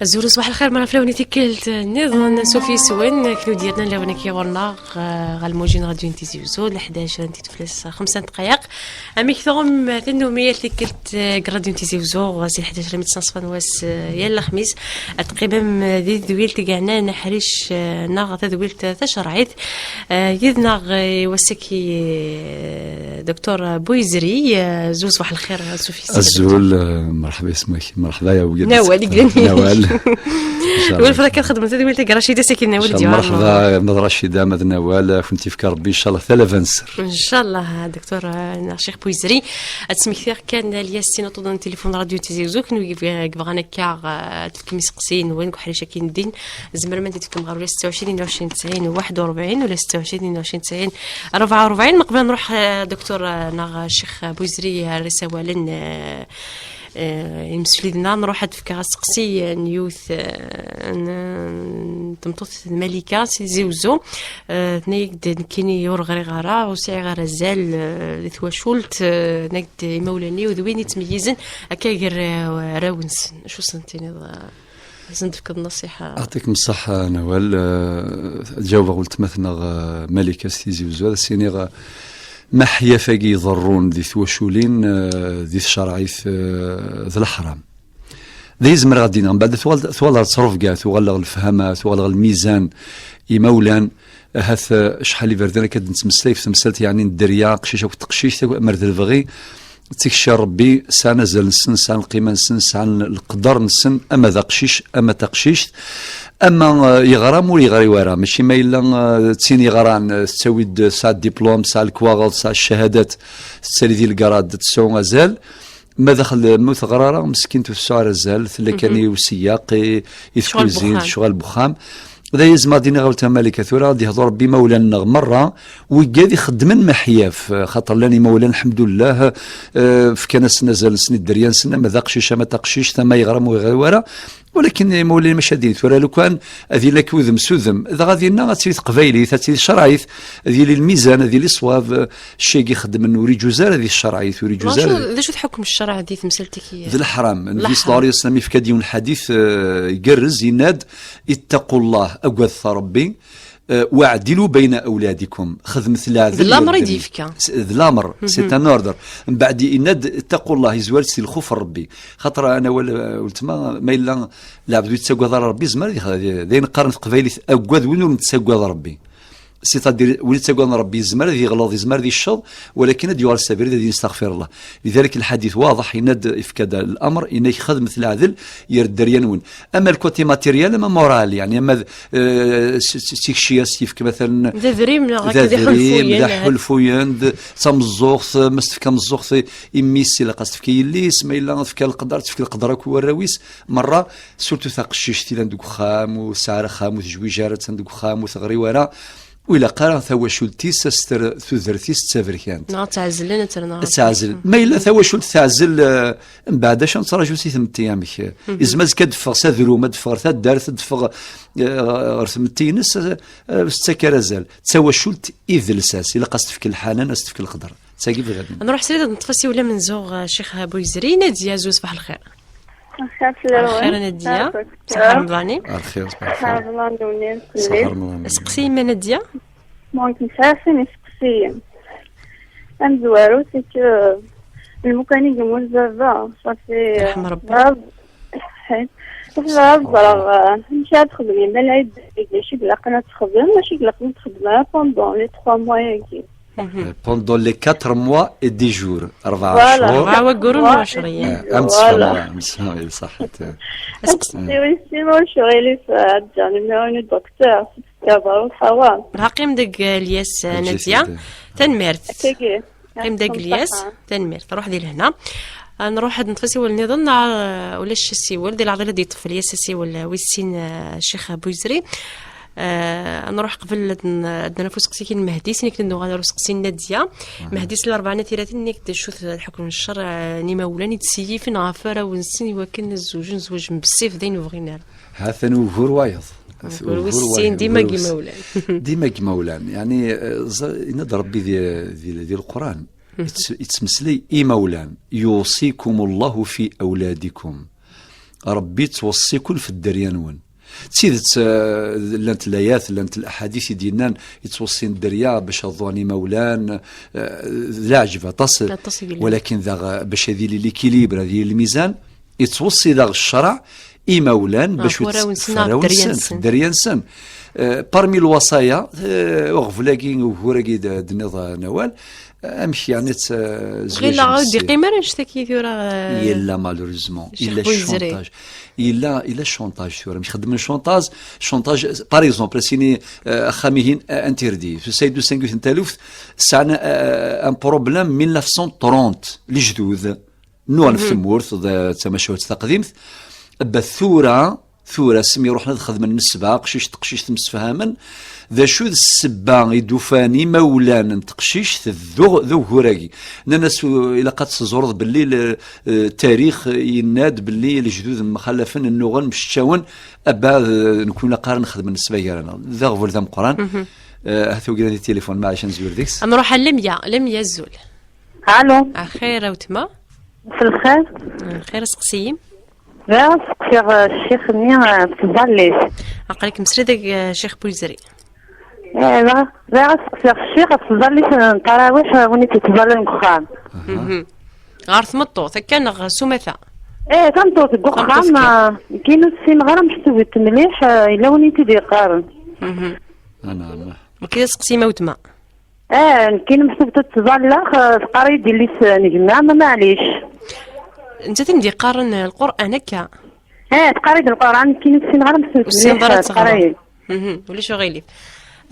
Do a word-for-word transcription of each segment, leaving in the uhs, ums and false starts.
Azul, ṣbaḥ lxir, mara flawen i tikkelt nniḍen, sufis win, knu diyatna lawen akka ɣur-neɣ, eh, ɣer lmujin Radio N T Z Uzo, leḥdac n titefles, xemsa n dqayeq. Amek tuɣem tannumi yal tikkelt, eh, deg Radio N T Z Uzo, ɣas leḥdac rami tesnaṣfa n wass, eh, yal lexmis, ad teqqimem, eh, di tedwilt i yeɛnan aḥric, eh, neɣ tadwilt tacerɛit. Eh, yid-neɣ, eh, i wass-agi, eh, Docteur Bouyzri, eh, azul ṣbaḥ lxir, sufis. Azul, eh, merḥba yesmek, merḥba ya wigad. Nawal, i yellan. Nawal. Inchallah. Wal fada kan xedmen tadwilt agi Racida, sakin Nawal. Inchallah, merḥba, ma d Racida, ma d Nawal, ad kent-yefk Rebbi, inchallah, talaba n sser. Inchallah, Docteur, eh, neɣ Cheikh Bouyzri. Ad smektiɣ kan Lyas sin uṭuḍ n tilifun n Radio Tizi Uzzu, kenwi yebɣan akka, eh, ad tefkem iseqsiyen-nwen deg uḥric akin din, tzemrem ad d-tefkem ɣer ula setta u ɛecrin, ɛecrin, tesɛin, waḥed u rebɛin, ula setta u ɛecrin, ɛecrin, tesɛin, rebɛa u rebɛin. Meqbel ad nruḥ, eh, Docteur, eh, neɣ Cheikh Bouyzri, ar isawalen, eh, eh, imsefliden-a, nruḥ ad d-fkeɣ aseqsi, eh, n yiwet, eh, n, n tmeṭṭut n Malika, si Tizi Uzzu. Eh, tenna-yak-d, nekkini ur ɣriɣ ara, ur sɛiɣ ara azal, eh, di twacult, eh, tenna-yak-d imawlan-iw d win yettmeyyizen akka gar, eh, arraw-nsen. Acu sen-tiniḍ, eh, ad sen-d-tefkeḍ nṣiḥa? Aɛṭikem ṣṣeḥḥa, Nawal. Eh, ad jawbeɣ weltma-tneɣ, eh, Malika si Tizi Uzzu, ad as-iniɣ, eh, maḥyaf-agi iḍerrun di twaculin, eh, di tcerɛit, eh, d leḥram. D ayen zemreɣ ad d-iniɣ. Mbeɛd tuɣal, tuɣal ɣer ttrebga, tuɣal ɣer lefhama, tuɣal ɣer lmizan, imawlan. Ahat, eh, acḥal iberdan akka d-nettmeslay ɣef temsalt, yeɛni n dderya, aqcic akked teqcict, akk, mer d lebɣi, d tikci n Rebbi, sɛan azal-nsen, sɛan lqima-nsen, sɛan leqder-nsen, ama d aqcic, ama d taqcict, ama, eh, yeɣra, ma ur yeɣri wara. Mačči ma yella, eh, d tin yeɣran, eh, tettawi-d, tesɛa diplôme, tesɛa lekwaɣeḍ, tesɛa ccahadat, tettali di legrad, tesɛu azal. Ma daxel, ma ur teɣra ara, meskint ur tesɛu ara azal, tella kan i useyyeq, i, i tkuzint, ccɣel n wexxam. D aya yezmer ad d-iniɣ ɣer weltma Malika tura, ad yehḍu Rebbi imawlan-nneɣ merra, wigad ixeddmen meḥyaf, xaṭer llan imawlan, lḥemdullah, eh, fkan-asen azal-nsen i dderya-nsen, ama d aqcic, ama d taqcict, ama yeɣra, ama ur yeɣri wara. Walakin imawlan mačči ad d-ini tura, lukan ad yili akka udem s udem, dɣa dinna ad tili teqbaylit, ad tili tcerɛit, ad yili lmizan, ad yili ṣṣwab, eh, cci-agi xeddmen ur iǧuz ara di tcerɛit, ur iǧuz ara. D acu, d acu tḥukkem ccreɛ di temsalt-agi? D leḥram. Nnbi ṣella Llahu ɛalayhi wa sallam yefka-d yiwen lḥadit, eh, igerrez, yenna-d: "Ittaqu Llah, agadet Rebbi, eh, waɛdilu bayna awladikum." Xedmet leɛdel. D lamer i d-yefka. S-, d lamer, c'est un ordre. Mbeɛd yenna-d: "Ittaqu Llah", yezwar-d si lxuf n Rebbi. Xaṭer, anawal, eh, weltma, ma yella lɛebd ur yettagad ara Rebbi, yezmer ad yexdem, d ayen qqaren teqbaylit, agad win ur nettagad Rebbi. C'est-à-dire, win yettagaden Rebbi yezmer ad yeɣleḍ, yezmer ad yecceḍ, walakin ad yuɣal s abrid, ad yini: "Astaɣfirullah." Lidalik lḥadit waḍeḥ, yenna-d, yefka-d l'amr, yenna-k: "Xedmet leɛdel ger dderya-nwen." Ama le côté matériel, ama moral, yeɛni ama d, eh, s-, s-, s tikci-as yefk, matalan, d adrim, neɣ d akka d adrim, iḥulfuyen, d aḥulfuyen, d tameẓẓuɣt, ma s-tefka meẓẓuɣt i, i mmi-s, ilaq ad s-tefk i yelli-s, ma yella tefka leqder, tefk leqder akk i warraw-is, merra, surtout taqcict ilan deg uxxam, ur tesɛi ara axxam, ur tejwij ara, attan deg uxxam, ur teɣri wara, ur ilaq ara tawacult-is ad s-terr tudert-is d taberkant. Neɣ ad tt-ɛezlen, ad terr, neɣ ad tt-ɛezlen. Ma yella tawacult teɛzel, eh, mbeɛd acu nettṛaju si tmetti, amek? Izmer azekka ad d-teffeɣ s adrum, ad d-teffeɣ ɣer taddart, ad d-teffeɣ, eh, ɣer tmetti-ines, eh, ur s-tettak ara azal. D tawacult i d lsas, ilaq ad s-tefk lḥanan, ad s-tefk leqder. D tagi bɣiɣ ad d-iniɣ. Nruḥ srid ad neṭṭef asiwel amenzu, eh, Ccix Buyzri. Nadia, azul, ṣbaḥ lxir. Lxir fell-awen. Lxir a Nadia. Ṣaḥa Remḍan-im. Lxir, ṣaḥa lxir. Ṣaḥa Remḍan-nwen. Ṣaḥa Remḍan-nwen. Seqsi yemma Nadia. Donc, nesɛa sin iseqsiyen. Amezwaru, c'est que lmukan i yemmut baba, ça fait, euh, Yerḥem Rebbi. Bab-, bɣiɣ ad ẓreɣ, euh, amek ara texdem yemma lɛid, acu i ilaqen ad texdem, acu i ilaqen ad texdem ara pendant les trois mois-agi. Mhm. Euh, pendant les quatre mois et dix jours. Rebɛa cchur. Rebɛa wagguren u ɛecrin. Voilà. Eh, am tesfehmeḍ, am tesfehmeḍ, ṣaḥḥit. Aseqsi wis sin, ur cɣil-is, eh, ad ǧǧeɣ numéro n docteur, s tefka baruḥ awa. Dɣa qqim deg, eh, Lyas, eh, Nadia. Tanemmirt. Akkagi. Qqim deg Lyas. Tanemmirt. Ruḥ di lehna. Ah, nruḥ ad neṭṭef asiwel nniḍen, neɣ, eh, ulac asiwel. Di leɛḍil ad yeṭṭef Lyas asiwel, eh, wis sin, eh, Ccix Buyzri. Eh, ad nruḥ qbel ad n-, ad naf useqsi-agi n Mehdi, sin akken ad nuɣal ar useqsi n Nadia. Mehdi, s larebɛa n tiratin, nnig d acu-t lḥukm n ccer, eh, n imawlan i d-seyyifen ɣef warraw-nsen i wakken ad zewjen, zewjen bessif d ayen ur bɣin ara. Ha-t-an ugur wayeḍ. Ugur wis sin, dima deg imawlan. Dima deg imawlan. Yeɛni, eh, ẓ-, yenna-d Rebbi di, di, di Leqran, yetts-, yettmeslay imawlan. "Yuṣikum Allahu fi awladikum." Ṛebbi yettweṣṣi-ken ɣef dderya-nwen. D tidet, eh, llant layat, llant laḥadit i d-yennan yettweṣṣin dderya bac ad ḍuɛen imawlan, eh, d leɛǧeb aṭas, aṭas i yellan. Walakin daɣ, eh, bac ad yili l'équilibre, ad yili lmizan, yettweṣṣi daɣ ccṛeɛ imawlan bac ur warraw-nsen, ɣef dderya-nsen. Dderya-nsen. Eh, parmi lwaṣaya, eh, uɣbel-agi, ugur-agi d-, d-tenniḍ, eh, Nawal, eh, amek yeɛni tt-, eh, ẓwaj n ssif? Ɣileɣ ur d-yeqqim ara annect-agi tura, eh, yella, malheureusement, yella cchontaj. Yella, yella cchontaj tura. Amek xeddmen cchontaj? Cchontaj, par exemple, asini, eh, axxam-ihin, eh, interdit. Sayd Usengut n Taluft, sɛan, eh, un problème mille neuf cent trente, lejdud. Nnuɣen ɣef tmurt, d tamacahut taqdimt. Bat tura, tura, asmi ruḥen ad xedmen nesba, aqcic d teqcict msefhamen, d acu d ssebba i d-ufan imawlan n teqcict d u-, d ugur-agi? Nnan-as, u-, ilaq ad teẓreḍ belli le-, eh, tarix yenna-d belli lejdud mxalafen, nnuɣen, mceččawen, abba, eh, nekni qqaren nxedmen nesba gar-aneɣ. D aɣbel d ameqqran. Eh, ahat ugran di tilifun, maɛlic ad nezwir deg-s. Ad nruḥ ar Lemya, Lemya, azul. Allo. Axir a wetma. Mselxir. Axir, aseqsi-im. Bɣiɣ ad seqsiɣ, eh, ccix-nni, eh, ɣef tẓallit. Aql-ik msrid, eh, Ccix Buyezri. Eh, bɣiɣ, bɣiɣ ad seqsiɣ ccix ɣef tẓallit n tarawiḥ, eh, win i tettẓallin deg uxxam. Mhm. Ɣer tmeṭṭut, akka neɣ s umata? Eh, tameṭṭut deg uxxam, kan ur ssineɣ ara mectubet mliḥ, eh, yella win i tt-id-yeqqaren. Mhm. Anɛam. Nekk d aseqsi-im a wetma. Eh, nekkin mḥsub tettẓallax, eh, teqqar-iyi-d yelli-s n gma, ma maɛlic. Nettat i m-d-yeqqaren, eh, Lqur'an akka? Eh, teqqar-iyi-d Lqur'an, nekkin ur ssineɣ ara mḥsub mliḥ, teqqar-iyi-d. Mhm, ulac uɣilif.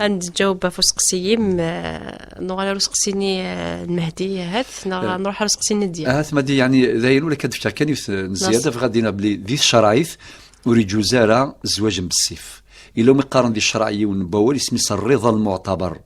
Ad d-tjaweb ɣef useqsi-im, eh, nuɣal ar useqsi-nni, eh, n Mehdi, ahat, neɣ nruḥ ar useqsi n Nadia? Ahat Mehdi, yeɛni, d ayen ur akka d-fkeɣ kan yiwet, eh, n zzyada, bɣiɣ ad d-iniɣ belli di tcerɛit ur iǧuz ara zzwaǧ n bessif. Yella umi qqaren di ccreɛ yiwen n wawal isem-is rriḍa lmuɛtabar.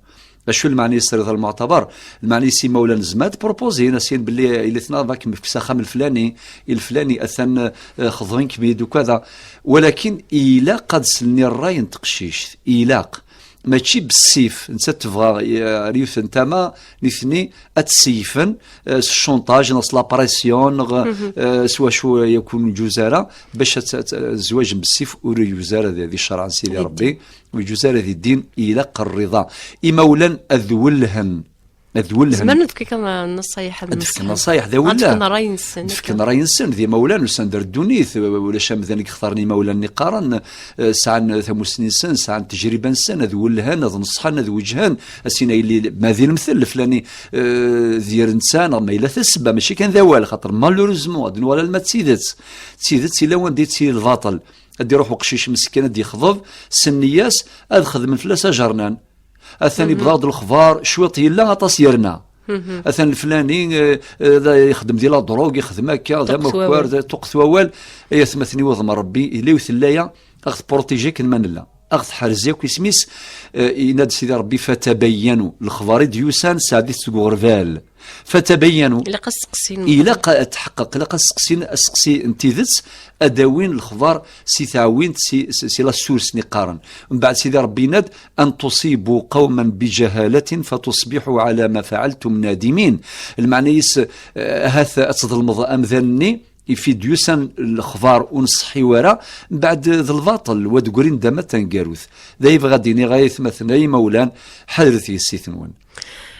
Acu lmeɛna-is rriḍa lmuɛtabar? Lmeɛna-is imawlan zman ad propozin, as-in belli yelli-tneɣ ad kem-nefk s axxam leflani, i leflani, atan, eh, xeḍben-kem-id ukada. Walakin ilaq ad slen i ṛṛay n teqcict, ilaq. Mačči bessif, nettat tebɣa, eh, ar yiwet n tama, nitni ad tt-seyfen, eh, s cchontaj, neɣ s la pression, neɣ, eh, s wacu yakk ur nǧuz ara, bac ad t-, ad t-, zzwaǧ n bessif ur iǧuz ara di, di ccreɛ n Sidi Ṛebbi, ur iǧuz ara di ddin, ilaq rriḍa. Imawlan ad wellhen, ad wellhen. Zemren ad fken kan nnaṣayeḥ, ad fken nnaṣayeḥ, d awelleh. Ad fken ṛṛay-nsen, ad fken ṛṛay-nsen, d imawlan, usan-d ar ddunit, ulac amdan i yextaren imawlan-nni qqaren, eh, sɛan tamussni-nsen, sɛan tejriba-nsen, ad wellhen, ad neṣḥen, ad weǧhen, ad s-inin a yelli, ma di lemtel, leflani, eh, d yir netta, neɣ ma yella tasebba, mačči kan d awal, xaṭer malheureusement, ad nuɣal alma d tidet. D tidet, yella wanda yettili lbaṭel. Ad d-iruḥ uqcic meskin, ad d-yexḍeb, s nniya-s, ad xedmen fell-as ajernan. Atan yewweḍ-aɣ-d lexbar, cwiṭ yella, aṭas yerna. Atan leflani, eh, eh, da ixeddem di la drogue, ixeddem akka, d amakar, d tuqqet wawal. Ay atmaten-iw, ḍmen Rebbi, yella yiwet n laya, a ɣ-tprotiji akken ma nella, a ɣ-tḥerz yakk isem-is, eh, yenna-d Sidi Rebbi, fatabayyanu, lexbar i d-yusan, sɛeddi-t deg uɣerbal. Fatabayyanu. Ilaq ad seqsin. Ilaq ad tḥeqqeq, ilaq ad seqsin, aseqsi n tidet, ad d-awin lexbar si tɛewwint, si, si, si la source-nni qqaren. Mbeɛd Sidi Rebbi yenna-d, an tusibu qawman bi jahalatin fatusbiḥu ɛala ma faɛaltum nadimin. Lmeɛna-is, eh, ahat ad tḍelmeḍ amdan-nni, ifi d-yusan lexbar ur nṣeḥḥi wara, mbeɛd d lbaṭel, wa d-grin d ama taneggarut. D ay bɣiɣ ad d-iniɣ, ay atmaten, ay imawlan, ḥadret yessi-twen.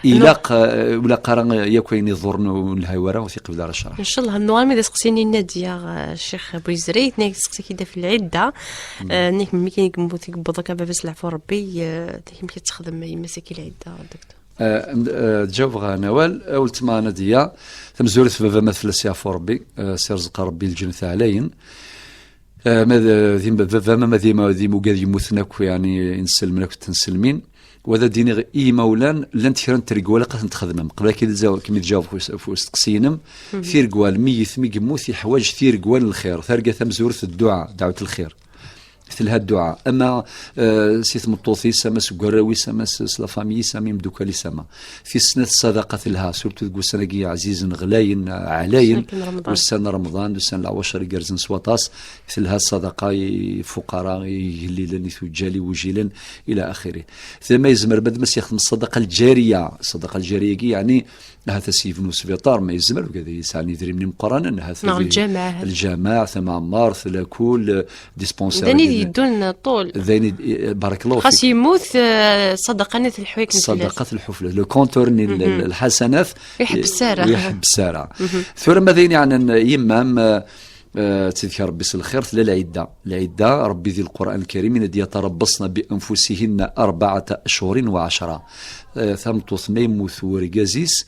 Ilaq, eh, ur ilaq ara yakk ayen iḍurren ur nelhi wara, ur t-iqbel ara ccreɛ. Ncallah, nuɣal mi d aseqsi-nni n Nadia, eh, Ccix Buyezri, tenna-k tseqsi-k-id ɣef lɛidda, eh, nnek melmi kan i yemmut, i yewweḍ akka baba-s leɛfu Rebbi, eh, tenna-k melmi kan texdem yemma-s akka lɛidda, docteur? Eh, n-, eh, ǧawbeɣ a Nawal, a weltma Nadia, tamezwarut baba-m ad fell-as yeɛfu Rebbi, eh, s irẓeq Rebbi lǧennet ɛlayen. Eh, ma d, d im-, baba-m ama d im-, d imugad yemmuten akk, yeɛni inselmen akk d tenselmin. Wa ad d-iniɣ i yimawlan, llant kra n tregwa ilaq ad tent-txedmem. Qbel ad k-id-ǧaw-, kem-id-ǧawbeɣ f us-, f usteqsi-inem, tiregwa, lmeyyet mi yemmut yeḥwaǧ tiregwa n lxir. Targa tamezwarut d dduɛa, dɛwet lxir. Telha dduɛa, ama eh, si tmeṭṭut-is, ama seg warraw-is, ama s s la famille-is, ama imdukal-is, ama tis snat, ṣṣadaqa telha, surtout deg ussan-agi ɛzizen, ɣlayen, ɛlayen. Akken Remḍan. Ussan n Remḍan, d ussan n leɛwacer igerrzen s waṭas. Telha ṣṣadaqa i fuqara, i igellilen, i tuǧǧal, i wujilen, ila axiri. Tama yezmer bad ma s-yexdem ṣṣadaqa lǧariya. Ṣṣadaqa lǧariya-agi, yeɛni, ahat as yebnu sbiṭar, ma yezmer, wigad yesɛan idrimen imeqqranen, ahat neɣ di lǧameɛ, ahat. Lǧameɛ, tamɛemmart, lakul, dispensaire. D ayen i d-yeddun ṭul. D ayen i d-, eh, barakallahu xas fik. Yemmut, eh, ṣṣadaqa-nni telḥu akken fell-as. Ṣṣadaqa telḥu fell-as. Le compteur-nni n l-, mhm, lḥasanat, iḥebbes ara. Ur iḥebbes ara. Mhm. Tura ma d ayen yeɛnan yemma-m, eh, eh, ttidker Rebbi s lxir, tella lɛidda. Lɛidda, Rebbi di Lqur'an Lkarim, yenna-d: "Yatarabbasna bi anfusihinna arba'ata ashhurin wa ɛecra." Eh, tameṭṭut ma yemmut urgaz-is,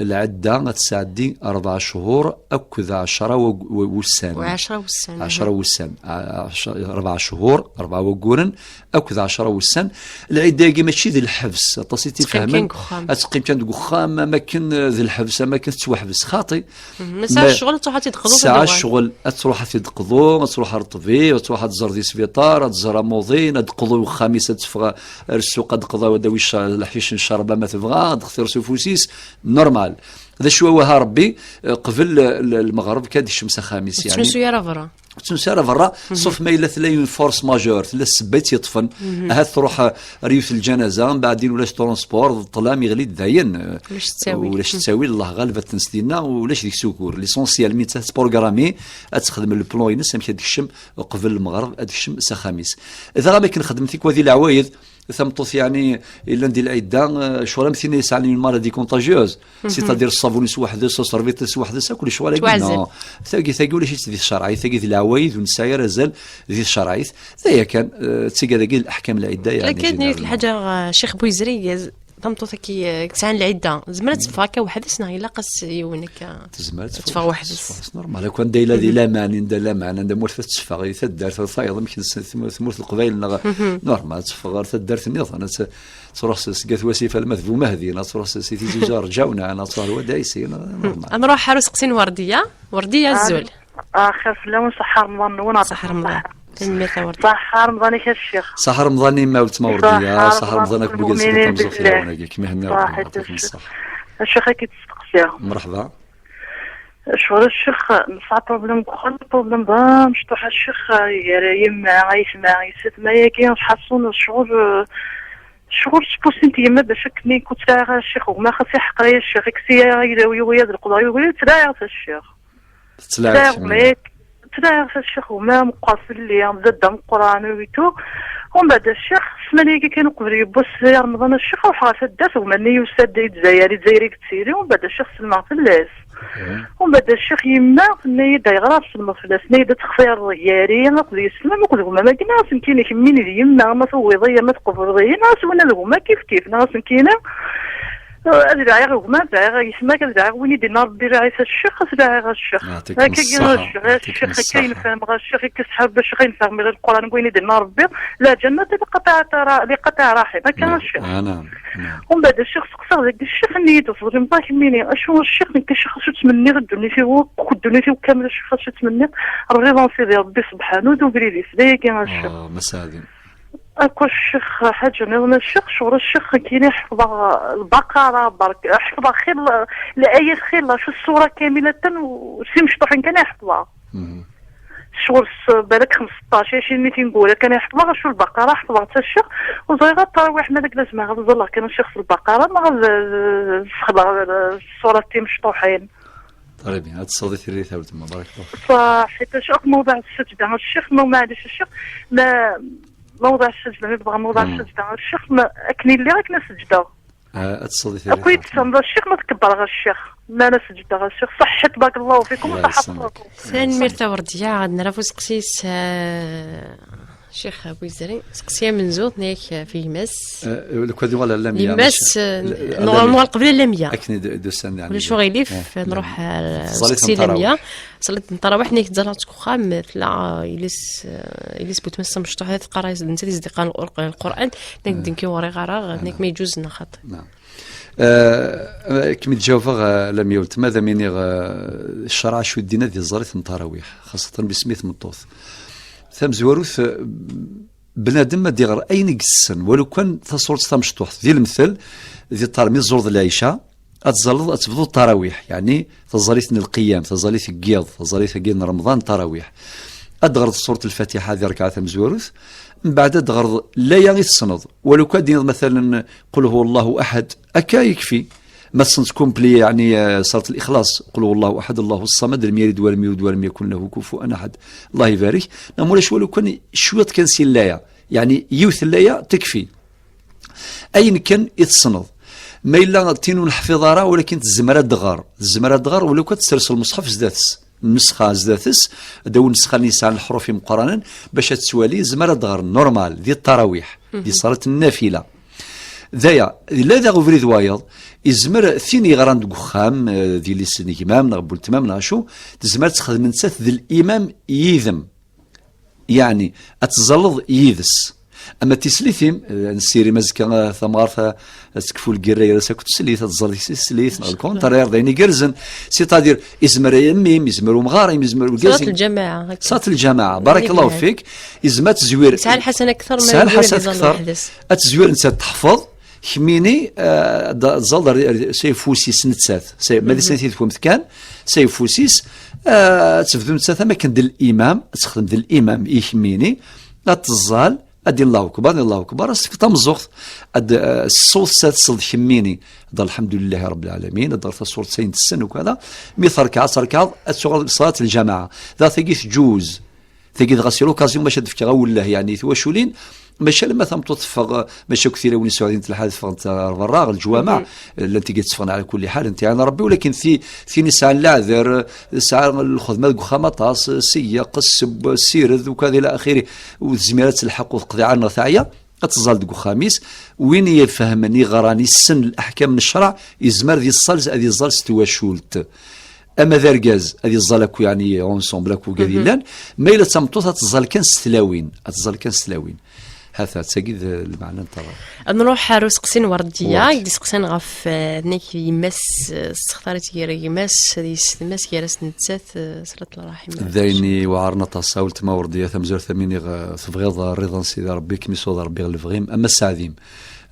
lɛedda ad tesɛeddi rebɛa cchur akked ɛecra wag-, w-, wussan. U ɛecra wussan, ɛecra aha. Wussan. A-, ɛecra, rebɛa cchur, rebɛa wagguren, akked ɛecra wussan. Lɛidda-agi mačči d lḥebs, aṭas i tt-ifehmen. Teqqim kan deg uxxam. Ad teqqim kan deg uxxam, am akken, eh, d lḥebs, am akken tettwaḥbes. Xaṭi. Mhm. Ma tesɛa ccɣel, ad truḥ ad tt-id-teqḍu, tesɛa ccɣel, ad truḥ ad t-id-teqḍu, ad truḥ ar ṭṭbib, ad truḥ ad tẓer di sbiṭar, ad tẓer amuḍin, ad d-teqḍu i uxxam-is, ad tefɣ ar ssuq, ad d-teqḍu, ad d-tawi cca-, leḥcic n ccerba ma tebɣa, ad d-xtir s ufus-is, normal. D acu i iwehha Rebbi, eh, qbel, eh, l-, lmeɣreb kan ad d-ikcem s axxam-is, yeɛni. Ur tettnusu ara berra. Ur tettnusu ara berra, mhm, sauf ma yella tella une force majeure, tella ssebba i tt-yeṭṭfen, mhm, ahat truḥ, eh, ar yiwet n lǧanaza, mbeɛdin ulac transport, d ṭṭlam, yeɣli-d dayen, eh, ulac ttawil. Ulac, mhm, ttawil, Allah ɣaleb ad tens dinna, ulac deg-s ugur. L'essentiel, mi tt-programmi, ad texdem le plan-ines, amek ad d-tekcem uqbel lmeɣreb, ad d-tekcem s axxam-is. Dɣa, mi akken xedmen tikwal di leɛwayed, tameṭṭut, yeɛni, yellan di lɛidda, eh, ccɣel am tin yesɛan une maladie contagieuse, mhm, c'est-à-dire ṣṣabun-is weḥd-s, ṣṣerbiṭ-is weḥd-s, akk lecɣal-agi, teɛzel. Non. Tagi, tagi ulac-itt di tcerɛit, tagi d leɛwayed ur nesɛi ara azal di tcerɛit. D aya kan, eh, d tigad-agi n leḥkam lɛidda, yeɛni, lakin généralement. Lḥaǧa, eh, Ccix Buyzri, tameṭṭut-agi, eh, tesɛa lɛidda, tezmer ad teffeɣ akka weḥd-s neɣ ilaq-as yiwen akka? Tezmer ad teffeɣ weḥd-s. Teffeɣ weḥd-s, normal. Akk anda yella di, mhm, laman, anda laman, anda ma ur tetteffeɣ i taddart, ur tayeḍ amek tmurt, tmurt n Leqbayel, neɣ, mhm, normal, ad teffeɣ ɣer taddart-nniḍen, ad t-, truḥ s-, seg At Wasif alamma d Bumahdi, neɣ ad truḥ s-, si Tizi Uzzu ar Ǧawna, neɣ ad truḥ ar Wad Ɛisi, normal. Ad nruḥ ɣer useqsi n Werdiya. Werdiya, azul. Ah, xir fell-awen, ṣaḥḥa Remḍan-nwen. Ṣaḥḥa Remḍan. Tanemmirt a Werdiya. Ṣaḥḥa Remḍan-ik a Ccix. Ṣaḥḥa Remḍan-im a weltma Werdiya, ṣaḥḥa Remḍan akk wigad-s lmuminin, kem-iẓur fell-awen-agi, kem ihenni Rebbi, yeɛṭikem ṣṣeḥḥa. A Ccix, ad k-id-steqsiɣ. Mṛeḥba. Ccɣel a Ccix, nesɛa problème deg uxxam, problème d amecṭuḥ a Ccix, gar yemma, aytma, yessetma-agi, ḥaṣun ccɣel, ccɣel s pusin n yemma bac akken i kuttɛiɣ a Ccix, gma xas iḥeqer-iyi a Ccix, ikkes-iyi ayla-w, yugi ad leqḍeɣ, yugi, ttlaɛiɣ a Ccix. Tettlaɛiɣ. Ttlaɛiɣ gma, ttlaɛiɣ a Ccix, gma meqqer fell-i, d dadda meqqran, et tout. Umbeɛd a Ccix, ssmana-agi kan uqbel yiwwas Remḍan a Ccix, ruḥeɣ ɣer taddart, gma-nni yusa-d i Lezzayer, i Lezzayer i yettili, umbeɛd a Ccix sellmeɣ fell-as. Mhm. Umbeɛd a Ccix yemma tenna-yi-d ayɣer ara tselmeḍ fell-as, tenna-yi-d ad textireḍ gar-i akked yessetma-m akked gma-m, agi neɣ asenkini kemmini d yemma, ma tuwiḍ-iyi, ma tqebleḍ-iyi, neɣ aswin ad gma kif kif, neɣ asenkini, eh, ad laɛiɣ i gma, ad laɛiɣ i yessetma-k, ad laɛiɣ win i d-inna Rebbi laɛi-t a Ccix, ad laɛiɣ a Ccix. Yeɛṭikum ṣṣeḥḥa, yeɛṭikum ṣṣeḥḥa. Akka i nefhem, a Ccix, akka i nefhem, a Ccix, akka i nefhem Rebbi, leɛǧennat li qatiɛat ra-, li qatiɛ raḥim, akka a Ccix. Umbeɛd a Ccix seqsaɣ deg ccix-nni i d-tḍelmeḍ akemmini, acu a Ccix, nekk a Ccix acu ttmenniɣ i ddunit-iw akk, ddunit-iw kamel a Ccix acu ttmenniɣ, rriḍa n Sidi Rebbi sebḥanu d ubrid-is, d ayagi a Ccix. Ah, ma saɛdin. Akk a Ccix ḥaǧa nniḍen a Ccix, ccɣel a Ccix nekkini ḥefḍeɣ lbaqara, berk, ḥefḍeɣ xilla, l-ayat xilla, s ṣṣura kamilatan, u s imecṭuḥen kan i ḥefḍeɣ. Mhm. Ccɣel s balak xemseṭṭac, ɛecrin tineggura kan i ḥefḍeɣ, acu lbaqara ḥefḍeɣ-tt a Ccix, ur ẓriɣ ara ttarawiḥ ma d ak la zemreɣ ad ẓalleɣ kan a Ccix s lbaqara, neɣ ad, ad sexleɣ, eh, ṣṣurat timecṭuḥin. Très bien, ad tesleḍ i tirrit a weltma, barakallahu fik. Ṣaḥit, a Ccix, akk mawḍeɛ ssejda a Ccix, ma maɛlic a Ccix, ma, mawḍeɛ ssejda, mi bɣa mawḍeɛ ssejda a Ccix, ma, akken i lliɣ, akken ad seǧdeɣ. Ah, ad tesleḍ i tirrit. Akk i d-tessneḍ a Ccix, ma tkebbreɣ a Ccix, ma la seǧdeɣ a Ccix, ṣaḥit, barakallahu fikum, ṣaḥa. Tanemmirt a Werdiya, ad nerr ɣef useqsi-s, eh, Ccix Buyzri, seqsi amenzu, tenna-yak, eh, f gma-s. Eh, lukan yuɣal ar Lamya, gma-s, mačči, eh, Lamya. Nuɣal qbel ar Lamya. Akken i d-, d-usan, yeɛni. Ulac uɣilif, eh, nruḥ, eh, seqsi Lamya. Ṣellit n tarawiḥ, tenna-yak tẓalleḍ seg uxxam, tella, eh, yelli-s, eh, yelli-s n weltma-s tamecṭuḥt, teqqar-as, d nettat i s-d-iqqaren Lqur-, Lqur'an, tenna-yak, ah, ddin-k i uɣriɣ ara, tenna-yak, ah, ma yeǧǧuzen neɣ xaṭi. Eh, kem-id-jawbeɣ, eh, Lamya weltma, ad am-iniɣ, eh, ccreɛ acu i d-yenna di tẓallit n tarawiḥ, xaṣṣa bismi tmeṭṭut. Tamezwarut, eh, bnadem ad iɣer ayen i yessen, walu kan tasurt tamecṭuḥt. Di lemtel, di ṭṭar mi tẓureḍ lɛica, ad tẓalleḍ, ad tebduḍ ṭarawiḥ, yeɛni taẓallit n lqiyam, taẓallit n yiḍ, taẓallit-agi n Remḍan, ṭarawiḥ. Ad d-ɣreḍ surt Lfatiḥa di rrekɛa tamezwarut, mbeɛd ad d-ɣreḍ laya i tessneḍ. Walu kan ad d-tiniḍ, matalen, qul huwa Allahu aḥad, akka yekfi. Ma tessneḍ complet, yeɛni, eh, surat Lixlaṣ, qul huwa Allahu aḥad, Allahu ṣṣamad, lam yalid walam yulad walam yakun lahu kufuwan aḥad. Allah ibarik. Neɣ ma ulac walu kan cwiṭ kan si laya, yeɛni yiwet laya tekfi. Ayen kan i tessneḍ. Ma yella d tin ur neḥfiḍ ara, walakin tezmer ad d-tɣer. Tezmer ad d-tɣer, wala kan ad tessers lmeṣḥef zdat-s. Nnusxa zdat-s, ad d-tawi nnusxa-nni yesɛan leḥruf imeqqranen, bac ad tettwali, tezmer ad d-tɣer normal, di ṭṭarawiḥ, di ṣṣalat n nnafila. D aya, yella daɣ ubrid wayeḍ, izmer tin yeɣran deg uxxam, eh, d yelli-s n gma-m, neɣ n weltma-m, neɣ acu, tezmer ad texdem nettat d limam yid-m. Yeɛni, ad teẓẓalleḍ yid-s. Ama tislit-im, eh, nessirim azekka, eh, tamɣart, eh, ad tekfu lgirra gar-as akked teslit, ad teẓẓalleḍ tislit, neɣ lkunṭar, d ayen igerrzen. C'est-à-dire, izmer mmi-m, izmer umɣar-im, izmer urgaz-im. Ṣalat lǧamaɛa, akka. Ṣalat lǧamaɛa, barakallahu fik, izmer ad tezwir. Yesɛa lḥasan akteṛ ma yezwir ad iẓall weḥd-s. Ad tezwir nettat teḥfeḍ, kemmini, eh, ad tẓalleḍ ar, ar, s ayeffus-is nettat. S ay-, ma d isnat yid-kent kan, s ayeffus-is, eh, ad tebdu nettat am akken d limam, ad texdem d limam i kemmini, ad teẓẓal, ad d-tini Allahu akbar, Allahu akbar, ad s-tefkeḍ tameẓẓuɣt, ad, eh, s ṣṣut-is ad tesleḍ kemmini, ad d-tiniḍ lḥemdulillahi rabbil ɛalamin, ad d-tɣer tasurt s ayen tessen ukada, mi terkeɛ, ad terkeḍ, ad tuɣaleḍ ṣalat lǧamaɛa. Daɣ tagi tǧuz. Tagi dɣa c'est l'occasion bac ad d-fkeɣ awelleh, yeɛni, i twaculin, maca alamma tameṭṭut teffeɣ, maca akk tilawin Suɛdiyen telḥa ad ffɣent ar berra, ɣer leǧwameɛ, llant tigi tteffɣen ɛla kulli ḥal, ntiɛan Rebbi, walakin ti-, tin yesɛan leɛder, tesɛa lxedma deg uxxam aṭas, seyyeq, sseww, ssired, ukad ila axiri, ur tezmir ad telḥeq, ur teqḍiɛ ara neɣ teɛya, ad teẓẓal deg uxxam-is. Win ifehmen, iɣran, issen leḥkam n ccreɛ, izmer ad iẓẓal, ad iẓẓal s twacult. Ama d argaz, ad iẓẓal akk, yeɛni, ensemble akk wigad yellan. Ma yella d tameṭṭut, ad teẓẓal kan s tlawin. Ad teẓẓal kan s tlawin. Hata, d tagi d lmeɛna n ṭṭerra. Ad nruḥ ar useqsi n Werdiya, i d-iseqsan ɣef, eh, nek yemma-s, eh, tessextar-itt gar gma-s d yessetma-s, gar-as nettat, eh, ṣalat lṛaḥim. D ayen iweɛren aṭas, a weltma Werdiya, tamezwarut am iniɣ, eh, tebɣiḍ rriḍa n Sidi Rebbi, kem-isuḍ Rebbi ɣer lebɣi-m, ama sseɛd-im.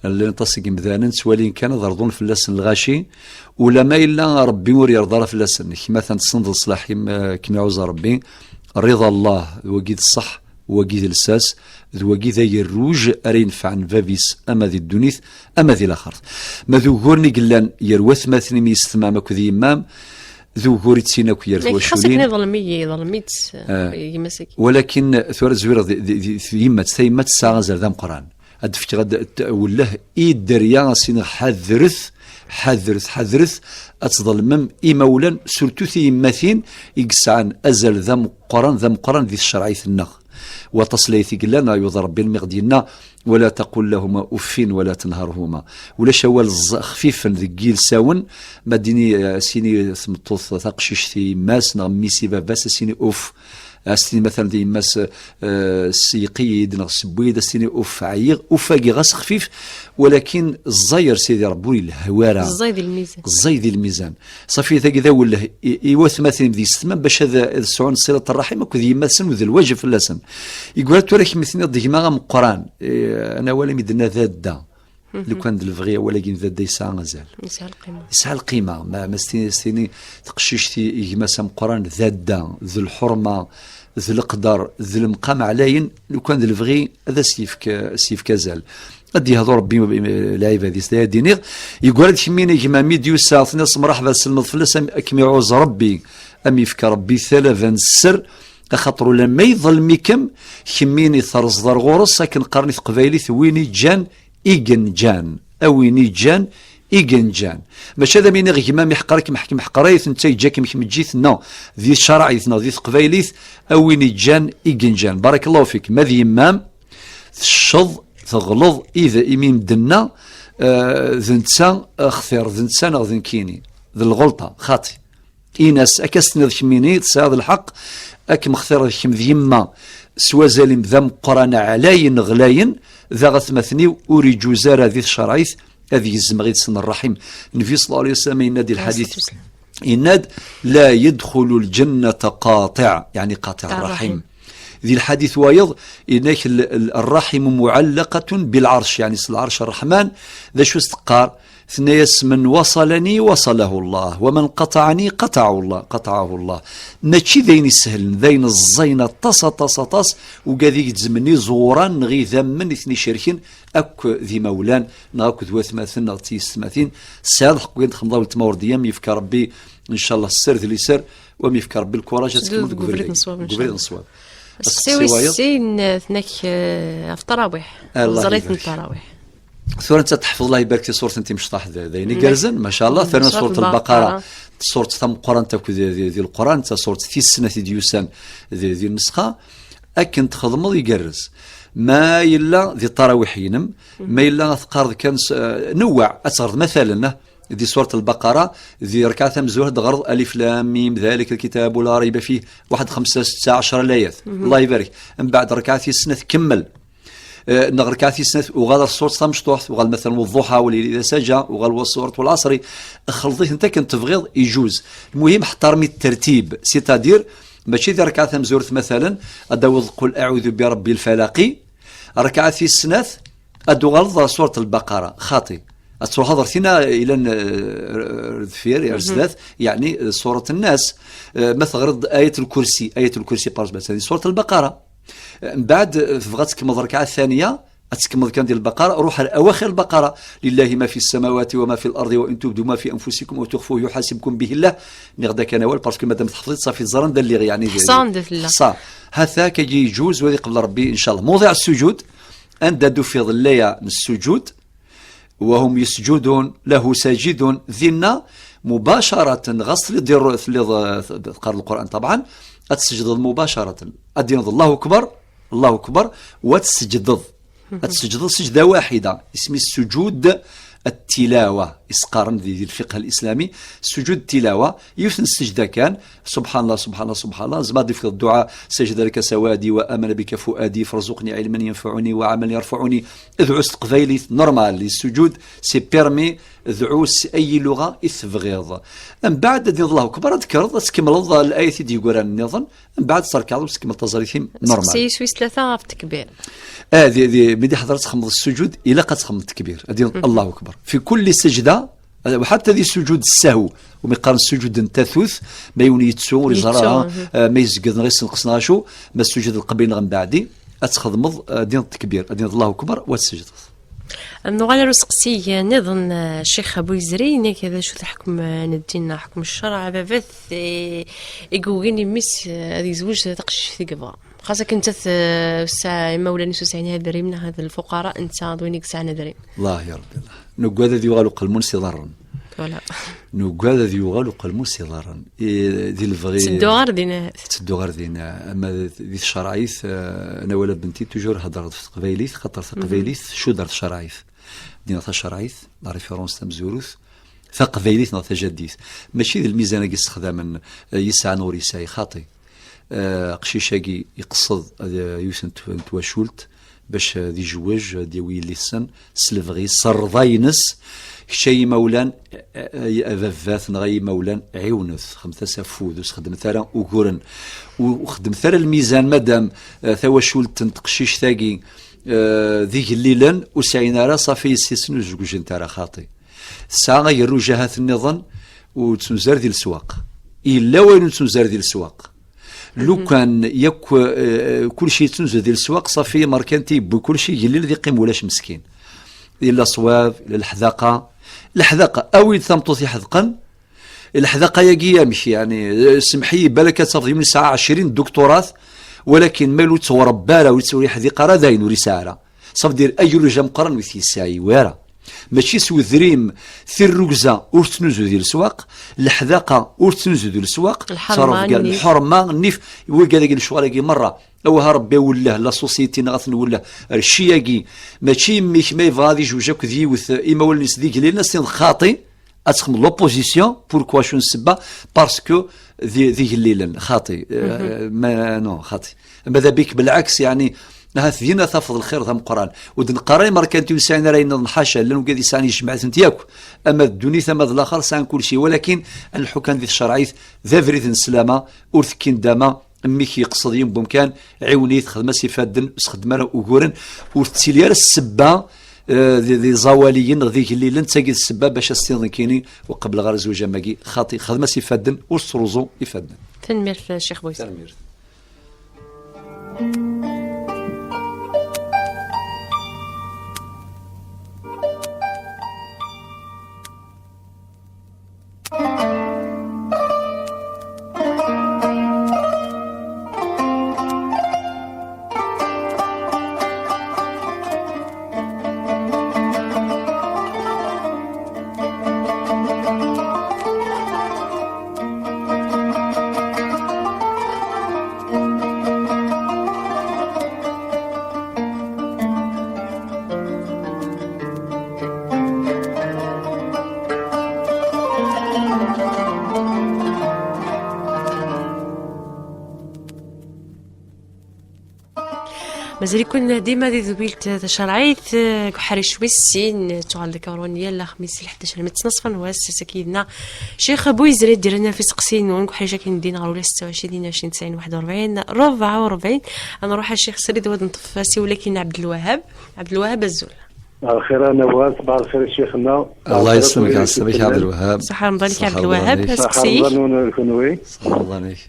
Llan aṭas n yimdanen ttwalin kan ad rḍun fell-asen lɣaci, ulama yella Rebbi ur yerḍa ara fell-asen. Kemm atan tessneḍ leṣlaḥ-im, eh, kem-iɛuzz Rebbi, rriḍa Allah, d wagi d ṣṣeḥ, wagi d lsas, d wagi d agerruj ara yenfɛen bab-is ama di ddunit, ama di laxert. Ma d uguren i yellan gar watmaten-im, yessetma-m akked yemma-m, d ugur i ttinin akk gar twaculin. Xas akken iḍlem-iyi, iḍlem-itt, eh, gma-s-agi. Walakin tura zwireɣ di, di, di, di yemma-tt, tayemmat tesɛa azal d ameqqran. Ad d-fkeɣ ad d-, d-, awelleh i dderya, ad s-iniɣ ḥadret, ḥadret, ḥadret, ad tḍelmem imawlan, surtout tiyemmatin i yesɛan azal d ameqqran, d ameqqran di tcerɛit-nneɣ. Waṭas n layat i yellan, ayyuḍ Rebbi almi ɣ-d-yenna, ولا تقل لهما أف ولا تنهرهما. Ulac awal ẓ-, xfifen deg yilsawen, ma d-tini, eh, as-tini tmeṭṭut taqcict i yemma-s, neɣ mmi-s i baba-s, as-tini uf. As-tini, matalan, di yemma-s, eh, seyyeq-iyi-d neɣ sewwi-yi-d, as-tini uf, ɛyiɣ, uf-agi ɣas xfif, walakin ẓẓay ar Sidi Rebbi ur yelhi ara. Ẓẓay di lmizan. Ẓẓay di lmizan. Ṣafi, tagi d awelleh i, i watmaten d yessetma bac ad, ad sɛun ṣilat ṛṛaḥim akked yemma-tsen, u d lwajeb fell-asen. Yegra tura kemm tenniḍ-d gma ameqqran, eh, anawal i mi d-tenna dadda. Lukan d lebɣi, awal-agi n dadda yesɛa azal. Yesɛa lqima. Yesɛa lqima. Ma, ma s-tini, s-tini teqcict i, i gma-s ameqqran, dadda, d lḥurma, d leqder, d lemqam ɛlayen, lukan d lebɣi ad as-yefk, as-yefk azal. Ad d-yehdu Rebbi, eh, lɛibad-is, d aya d-iniɣ. Yegra-d kemmini gma mi d-yusa, tenniḍ-as mṛaḥba, tselmeḍ fell-as, am-, ad kem-iɛuzz Rebbi, am yefk Rebbi talaba n sser, axaṭer ulamma iḍlem-ikem, kemmini terẓeḍ ar ɣur-s, akken qqaren i teqbaylit, win iǧǧan i yenǧan, a win iǧǧan i yenǧan. Mačči ad am-iniɣ gma-m iḥqer-ikem, ḥkem ḥeqrayet, netta yeǧǧa-kem kemm eǧǧ-it, non. Di tcerɛit neɣ di teqbaylit, a win iǧǧan i yenǧan. Barakallahu fik. Ma d yemma-m, tecceḍ, teɣleḍ, id, imi medden-a, eh, d netta axtir, d netta neɣ d nekkini. D lɣelṭa, xaṭi. Ini-as, akka s-tenniḍ kemmini, tesɛiḍ lḥeqq, ad kem-xtireɣ kemm d yemma, s wazal-im d ameqqran ɛlayen ɣlayen, daɣ atmaten-iw ur iǧuz ara di tcerɛit ad gezmeɣ yid-sen ṛṛaḥim. Nnbi ṣella Llahu ɛalayhi wa sallam yenna-d di lḥadit, yenna-d, لا يدخل الجنة قاطع، yeɛni قاطع الرحم. Di lḥadit wayeḍ, inak l-, l-, الرحم معلقة بالعرش, يعني s lɛerc ṛṛeḥman, d acu s-teqqar? Tenna-yas: من وصلني وصله الله، ومن قطعني قطعه الله، قطعه الله. Mačči d ayen isehlen, d ayen ẓẓayen aṭas, aṭas, aṭas, ugad i gezzmen iẓuran neɣ idammen i ten-icerken, akk d imawlan, neɣ akk d watmaten, neɣ d tiyessetmatin. Tesɛiḍ lḥeqq, win txemḍ a weltma Urdiya, mi yefka Rebbi, ncallah, sser d liser, wa mi yefka Rebbi lkuraj, ad tkemmleḍ deg ubrid n ṣṣwab, ncallah. Aseqsi wis sin, tenna-k, eh, ɣef ttarawiḥ. Ẓrit n ttarawiḥ. Tura netta tḥefḍ, Allah ibarek, tiṣuṛt n timecṭaḥ d, d ayen igerrzen, ma sha Allah. Terna suṛt Lbaqara, d suṛt tameqqrant akk di, di, di Leqran, d tasuṛt tis snat i d-yusan di, di nnusxa. Akken txedmeḍ igerrez. Ma yella di ttarawiḥ-inem, ma yella ad teqqareḍ kan s-, eh, newweɛ, ad teɣreḍ matalen, eh, di suṛt Lbaqara, di rrekɛa tamezwarut ad teɣreḍ ألف لام ميم ذلك الكتاب لا ريب فيه, waḥed, xemsa, setta, ɛecra layat. Allah ibarek. Mbeɛd rrekɛa tis snat kemmel. Eh, neɣ rrekɛa tis snat, uɣal ar ṣṣuṛt tamecṭuḥt, uɣal matalan والضحى والليل إذا سجى, uɣal والصورة والعصر, xleḍ-itent akken tebɣiḍ, ijuz. Lmuhim, ḥṭer mi ttertib, c'est-à-dire, mačči di rrekɛa tamezwarut matalan, ad d-tawiḍ قل أعوذ برب الفلق, rrekɛa tis snat, ad d-tuɣaleḍ ɣer suṛt Lbaqara, xaṭi. Ad truḥeḍ ɣer tina ilan, eh, ar deffir, ar zdat, yeɛni, eh, suṛt Nnas. Eh, ma teɣriḍ Ayat Lkursi, Ayat Lkursi, par exemple, di suṛt Lbaqara. Mbeɛd, eh, tebɣa ad tkemmleḍ rrekɛa ttaniya, ad tkemmleḍ kan di Lbaqara, ruḥ ar awaxir Lbaqara: لله ما في السماوات وما في الأرض وإن تبدوا ما في أنفسكم أو تخفوه يحاسبكم به الله. Nniɣ-d akken awal, parce que madam teḥfeḍ-it, ṣafi teẓran d lliɣ, yeɛni, d-, teḥṣan di tella. Teḥṣa. Hat-a, akka yejuz, wa ad iqbel Rebbi, ncallah. موضع السجود, anda d-tufiḍ laya n ssujud, وهم يسجدون له ساجدون, dinna, مباشرة, ɣas telliḍ, telliḍ, eh, teqqareḍ Lqur'an, طبعا, ad tesǧdeḍ مباشرة. Ad d-tiniḍ الله أكبر، الله أكبر, wa ad tesǧdeḍ. Ad tesǧdeḍ سجدة واحدة, isem-is سجود التلاوة, i s-qqaren di, di lfiqh al-islami, سجود التلاوة, yiwet n ssejda kan, سبحان الله، سبحان الله، سبحان الله, tzemreḍ ad d-tefkeḍ dduɛa: سجد لك سوادي وآمن بك فؤادي فارزقني علما ينفعني وعملا يرفعني. Dɛu s teqbaylit, normal, di ssujud, c'est permis, dɛu s ayi luɣa i tebɣiḍ. Mbeɛd ad d-tiniḍ الله أكبر, ad d-tekkreḍ, ad tkemmleḍ layat i d-yegran nniḍen, mbeɛd ad terkeɛḍ, ad tkemmleḍ taẓallit-im, normal. Seqsi wis tlata ɣef ttekbir. Ah, di, di, mi d-iḥḍer ad txedmeḍ ssujud, ilaq ad txedmeḍ ttekbir. Ad d-tiniḍ الله أكبر. في كل سجدة, وحتى di ssujud ssahw, umi qqaren ssujud n tatut, ma yiwen yettu, ur yeẓri ara, eh, ma yezged neɣ yessenqes neɣ acu, ma ssujud lqebli neɣ mbeɛdi, ad txedmeḍ, eh, ad d-tiniḍ ttekbir, ad d-tiniḍ الله أكبر, wa ad tesǧdeḍ. Nuɣal ar useqsi nniḍen, eh, Ccix Abu Yezri, inak d acu-t ḥekm, eh, n ddin, ḥekm ccerɛ, ababat, eh, i yugin imi-s, eh, ad yezweǧ taqcict i yebɣa. Xas akken nettat, eh, ur tesɛi, imawlan-is ur sɛin adrim, neɣ d lfuqara, netta d win i yesɛan adrim. Allah ya Rebbi, Allah. Nuggad ad yuɣal uqelmun s iḍarren. Voilà. Nuggad ad yuɣal uqelmun s iḍarren. I, di lebɣi. Ttedduɣ ɣer din ahat. Ttedduɣ ɣer din. Ama di tcerɛit, eh, Nawal Abenti, toujours heddreɣ ɣef teqbaylit, xaṭer taqbaylit tcudd ar tcerɛit. Dinna tacerɛit, la référence tamezwarut, taqbaylit neɣ tajaddit. Mačči d lmizan-agi ssexdamen, eh, yesɛan ur yesɛi, xaṭi. Eh, aqcic-agi iqsed ad, eh, yiwet n tw-, n twacult bac, eh, ad ijewwej, ad d-yawi yelli-tsen s lebɣi, s rrḍa-ines. Kečč ay imawlan, eh, eh, a baba-tneɣ ay imawlan, ɛiwnet, xedmet-as afud, ur sxedmet ara uguren, u-, ur xedmet ara lmizan, madam, eh, tawacult n teqcict-agi, eh, d igellilen, ur sɛin ara, ṣafi yessi-tsen ur zewǧent ara, xaṭi. Tesɛa agerruj ahat nniḍen, ur ttunzar di leswaq. Yella wayen ur ttunzar di leswaq. Lukan yakk, eh, kulci yettunzu di leswaq, ṣafi, merkanti yewwi kulci, igellil ad yeqqim ulac meskin. Yella ṣṣwab, yella leḥdaqa. Leḥdaqa, awi-d tameṭṭut iḥedqen. Leḥdaqa-yagi amek, yeɛni, eh, semmeḥ-iyi, balak ad tafeḍ yiwen yesɛa ɛecrin dukturat, walakin ma ur yettwaṛebba ara, ur yettwa-, ur yeḥdiq ara, d ayen ur yesɛi ara. Ça veut dire, agerruj ameqqran ur t-yesɛi wara. Mačči s wedrim, tirrugza ur tettnuzu di leswaq, leḥdaqa ur tettnuzu di leswaq, lḥerma, nnif. Lḥerma, nnif, wigad-agi lecɣal-agi merra. Awah a Rebbi, awelleh, la société neɣ ad ten-welleh. Rci-agi, mačči mmi-k ma yebɣa ad ijewj akked yiwet, imawlan-is d igellilen, ad s-tiniḍ xaṭi, ad txedmeḍ l'opposition, pourquoi, acu n ssebba, parce que d, d igellilen, xaṭi. Euh, ma, non, xaṭi. Ma d abik, belɛeks, yeɛni, ahat dinna tafeḍ lxir d ameqqran. Ur d-neqqar ara imerkanti ur sɛin ara ayen nniḍen, ḥaca, llan wigad yesɛan, yejmeɛ-itent yakk. Ama d ddunit, ama d laxer, sɛan kulci. Walakin, ad nleḥḥu kan di tcerɛit, d abrid n sslama, ur tekkin dama, Mmi-k yeqsed yiwen n wemkan, ɛiwen-it, xdem-as ifadden, ur sxeddem ara uguren, ur tettili ara ssebba, eh, d, d iẓawaliyen neɣ d igellilen, d tagi d ssebba bac ad s-tiniḍ nekkini ur qebbleɣ ara zzwaǧ am wagi, xaṭi, xdem-as ifadden, ur sruẓu ifadden. Tanemmirt, Ccix Buyes. Tanemmirt. Mazal-iken dima di tedwilt tacerɛit, eh, deg uḥric wis sin, eh, tuɣal deg Kamerun yal axmis si lḥdac almi d ttnaṣfa n wass, ass-agi yid-neɣ Ccix Buyzri, d-irren ɣef iseqsiyen-nwen deg uḥric akken din ɣer ula setta u ɛecrin, ɛecrin, tesɛin, waḥed u rebɛin, rebɛa u rebɛin. Ad nruḥ a Ccix srid, ad neṭṭef asiwel akin Ɛebdelwahab. Ɛebdelwahab, azul. Lxir a Nawa, ṣbaḥ lxir a ccix-nneɣ. Allah yesselmek, lxir a ssama-k a Ɛebdelwahab. Ṣaḥa Remḍan-ik a Ɛebdelwahab, aseqsi-ik. Ṣaḥa Remḍan-nwen kunwi. Ṣaḥa Remḍan-ik.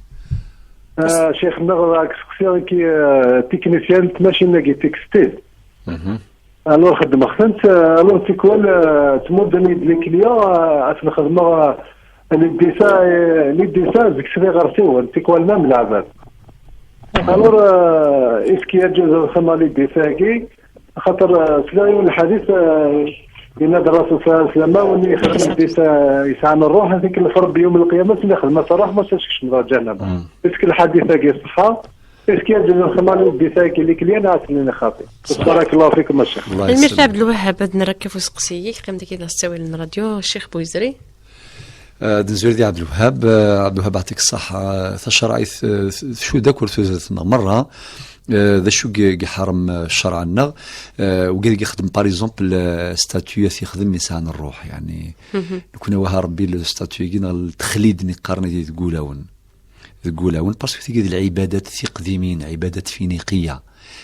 Ah, ccix-nneɣ, rak seqsiɣ-k, eh, tiknisyan n tmacin-agi, textile. Mhm. Alors xeddmeɣ-tent, eh, alors tikwal, eh, ttmudden-iyi-d les clients, eh, ad ten-xedmeɣ, eh, les dessins, eh, les dessins, zeg sliɣ ɣer siwen, tikwal même leɛbad. Alors, eh, est-ce que yeǧǧa ad xedmeɣ les dessins-agi? Xaṭer, eh, sliɣ yiwen lḥadit, eh, yenna-d Rasul sallallahu alayhi wa sallam, win yexdem ddit, eh, yesɛan ṛṛuḥ, ad t-ikellef Ṛebbi yawm lqiyama, sin ixdem-as ṛṛuḥ, ma s-as-kecmeḍ ɣer ǧahennama. Mm. Est-ce que lḥadit-agi ṣṣeḥḥa? Est-ce que yeǧǧa ad xedmeɣ ddit-agi les clients, ad ten-nini xaṭi? Ṣṣeḥḥa. Barakallahu fikum a ccix. Allah yesselmek. Tanemmirt a Ɛebdelwahab, ad nerr akka ɣef useqsi-ik, qqim dagi d ttawil n ṛṛadyu, Ccix Buyzri. Eh, d nzuri di Ɛebdelwahab, eh, Ɛebdelwahab, yeɛṭik ṣṣeḥḥa, eh, tacerɛit, eh, tcudd akk ɣer tudert-nneɣ merra, eh, d acu i, i iḥerrem, eh, ccreɛ-nneɣ, eh, wigad i ixeddem, par exemple, eh, statut i t-ixdem yesɛan ṛṛuḥ, yeɛni, mhm, nekkni wah a Ṛebbi le statut-agi neɣ le texlid-nni qqaren-agi deg wulawen, deg wulawen, parce que tigi d lɛibadat tiqdimin, lɛibadat finiqiya.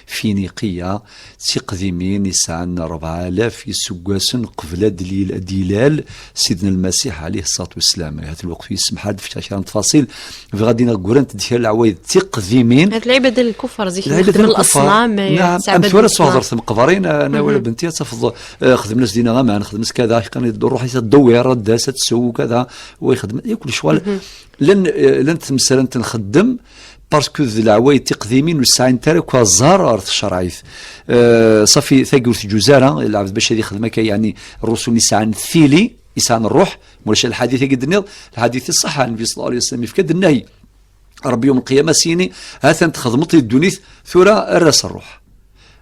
Finiqiya, d tiqdimin yesɛan rebɛa alaf iseggasen qbel ad d-yil-, ad d-yilal Sidna Lmasiḥ, ɛalayhi ṣṣalatu wassalam. Ahat lweqt yessemḥ ad d-fkeɣ kra n tfaṣil, bɣiɣ ad d-iniɣ ggrant-d kra n leɛwayed tiqdimin. Had lɛibada n lkuffar, zik lɛibada n lkuffar. Lɛibada n lkuffar. Naɛam, am tura ttwaɣḍer tmeqbarin, eh, Nawal, mhm, Benti, ad tafeḍ, eh, xedmen-as dinna aman, xedmen-as kada, qqaren-as ṛuḥ-it ad d-tawiḍ, ad d-tas, ad tsew, kada, wa ixeddem, yakk lecɣal. Mhm. Llan, eh, llant temsal n nxeddem, parce que d leɛwayed tiqdimin ur sɛint ara akk aẓar ɣer tcerɛit. Eh, ṣafi, tagi ur teǧǧuz ara, lɛebd bac ad ixdem akka, yeɛni ṛṛusun yesɛan tili, yesɛan ṛṛuḥ, ma ulac lḥadit-agi d-tenniḍ, lḥadit iṣeḥḥa, Nnbi ṣella Llahu ɛalayhi wa sallam yefka-d nnay. Ṛebbi yawm lqiyama a s-yini, ha-t-an txedmeḍ i ddunit, tura err-as ṛṛuḥ.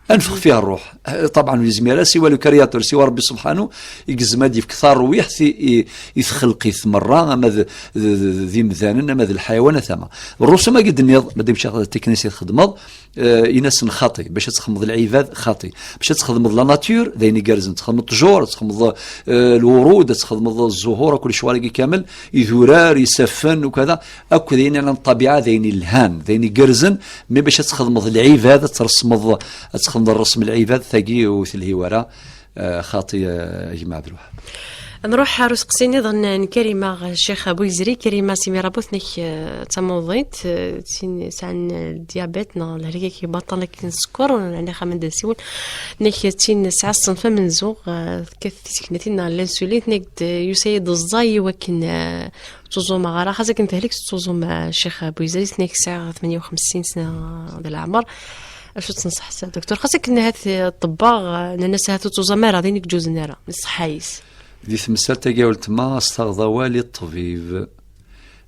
Anfex fiha ṛṛuḥ. Eh, ṭabɛan, ur yezmir ara siwa le créateur, siwa Ṛebbi subḥanu, i yezmer ad yefk tarwiḥt i, i, i txelqit merra, ama d, d, d, d imdanen, ama d lḥayawanat, ama. Ṛṛusum-agi d-tenniḍ, ma d imcaɣ teknis i txedmeḍ, eh, in-asen xaṭi, bac ad txedmeḍ lɛibad, xaṭi. Bac ad txedmeḍ la nature, d ayen igerrzen, ad txedmeḍ ṭṭjur, ad txedmeḍ, eh, lwurud, ad txedmeḍ zzhur, akk lecɣal-agi kamel, idurar, isaffen, ukada, akk d ayen n ṭṭabiɛa, d ayen ilhan, d ayen igerrzen, mais bac ad txedmeḍ lɛibad, ad tresmeḍ, ad txedmeḍ ṛṛesm n lɛibad, tagi ur telhi wara, eh, xaṭi, eh, a gma Ɛebdelwahab. Nruḥ ar useqsi nniḍen n Karima, Ccix Buyzri. Karima, s imir n Ṛebbi, nek, eh, d tamuḍint, eh, d tin sɛan, eh, diabète neɣ lehlak-agi baṭel akken sskeṛ, ur neɛni axxam anda nsiwel. Nek d tin tesɛa ṣṣenf amenzu, eh, tekkat tiseknatin neɣ l'insuline, nek d, eh, yusa-yi-d ẓẓay i wakken, eh, ur ttuẓumeɣ ara, xas akken tehlek tettuẓum, eh, Ccix Buyzri, nek sɛiɣ tmenya u xemsin sna d leɛmer. Acu tenṣeḥ s doktor? Xas akken ahat, eh, ṭṭebba, eh, nnan-as ahat ur ttuẓam ara, d ayen i yeǧǧuzen ara, d ṣṣeḥḥa-is. Di temsalt-agi a weltma, astaɣ d awal i ṭṭbib.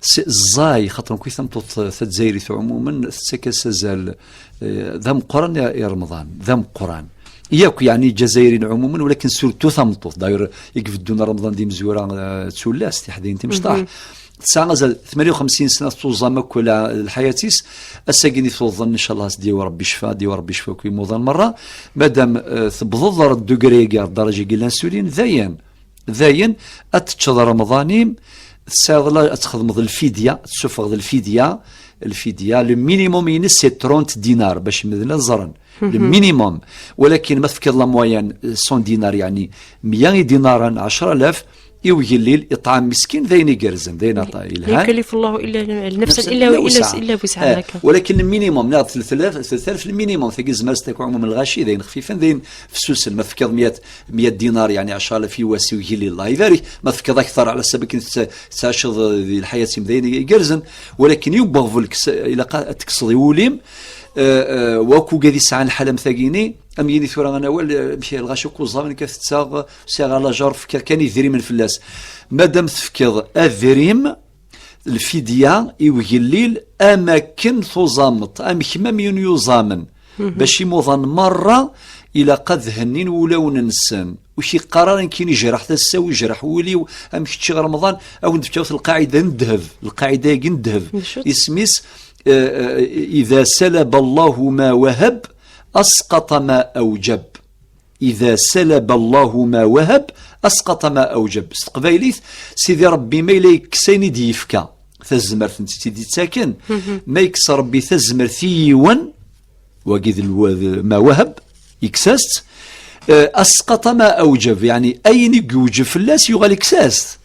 S-, ẓẓay, xaṭer nekk tameṭṭut tazzayrit ɛumumen, tettak-as azal, eh, d ameqqran i, i Remḍan, d ameqqran. Yakk, yeɛni, Iǧazayirin ɛumumen, walakin surtout tameṭṭut. D'ailleurs, i ibeddun Remḍan d imezwura, eh, d tullas, tiḥdayin timecṭaḥ. Mhm. Tesɛa azal tmenya u xemsin sna, tettuẓam akk la-, lḥayat-is. Ass-agi-nni tuḍen, ncallah, ad s-d-yawi Ṛebbi ccfa, ad d-yawi Ṛebbi ccfa akk i imuḍan merra. Madam, eh, tewwḍeḍ ɣer degré-agi, ɣer ddaraǧa-agi n l'insuline, dayen. Dayen, ad teččeḍ Remḍan-im, tesɛiḍ la-, ad txedmeḍ lfidya, ad tessufɣeḍ lfidya, Lfidya, le minimum-ines, c'est trente dinars, bac medden ad ẓren. Le minimum. Walakin ma tefkiḍ la moyenne, cent dinars, yeɛni meyya idinaren, ɛecra alaf, i ugellil, iṭɛam miskin, d ayen igerrzen, d ayen aṭa-, yelhan. لا يكلف الله إلا نفسا إلا إلا وسعها. إلا وسعها. Eh, هكا. Walakin le minimum, neɣ tlata alaf, tlata alaf le minimum, tagi tezmer ad s-taku ɛmum lɣaci, d ayen xfifen, d ayen fessusen. Ma tefkiḍ meyya, meyya dinar, yeɛni ɛecra alaf i wass i ugellil, Allah ibarek. Ma tefkiḍ akteṛ, ɛla ḥsab akken tett-, tettɛiceḍ di lḥayat-im, d ayen igerrzen. Walakin i ubeɣbel, kkes-, ilaq ad tekkseḍ i wul-im, eh, eh, wa akk ugad yesɛan lḥala am tagini, am yini tura ad nawal, eh, amek lɣaci akk uẓamen akka tettaɣ, sɛiɣ alajar, fkiɣ kan idrimen fell-as. Madam tefkiḍ adrim, lfidya i ugellil, am akken tuẓameḍ, am kemm am yiwen yuẓamen. Bac imuḍan merra, ilaq ad hennin wulawen-nsen. Ur k-iqqar ara nekkini jraḥ tasa-w, jraḥ wul-iw, am kečči ɣer Remḍan, ad wen-d-fkeɣ lqaɛida n ddheb, lqaɛida-agi n ddheb. D acu-tt? Isem-is, eh, eh, إذا سلب الله ما وهب، أسقط ما أوجب. إذا سلب الله ما وهب، أسقط ما أوجب. S teqbaylit, Sidi Ṛebbi ma yella yekkes ayen i d-yefka, tazmert n tt-id-yettaken, ma yekkes Ṛebbi tazmert i yiwen, wagi d lwa-, d ma wahab, yekkes-as-tt, eh, أسقط ما أوجب, yeɛni ayen i yewjeb fell-as yuɣal yekkes-as-t.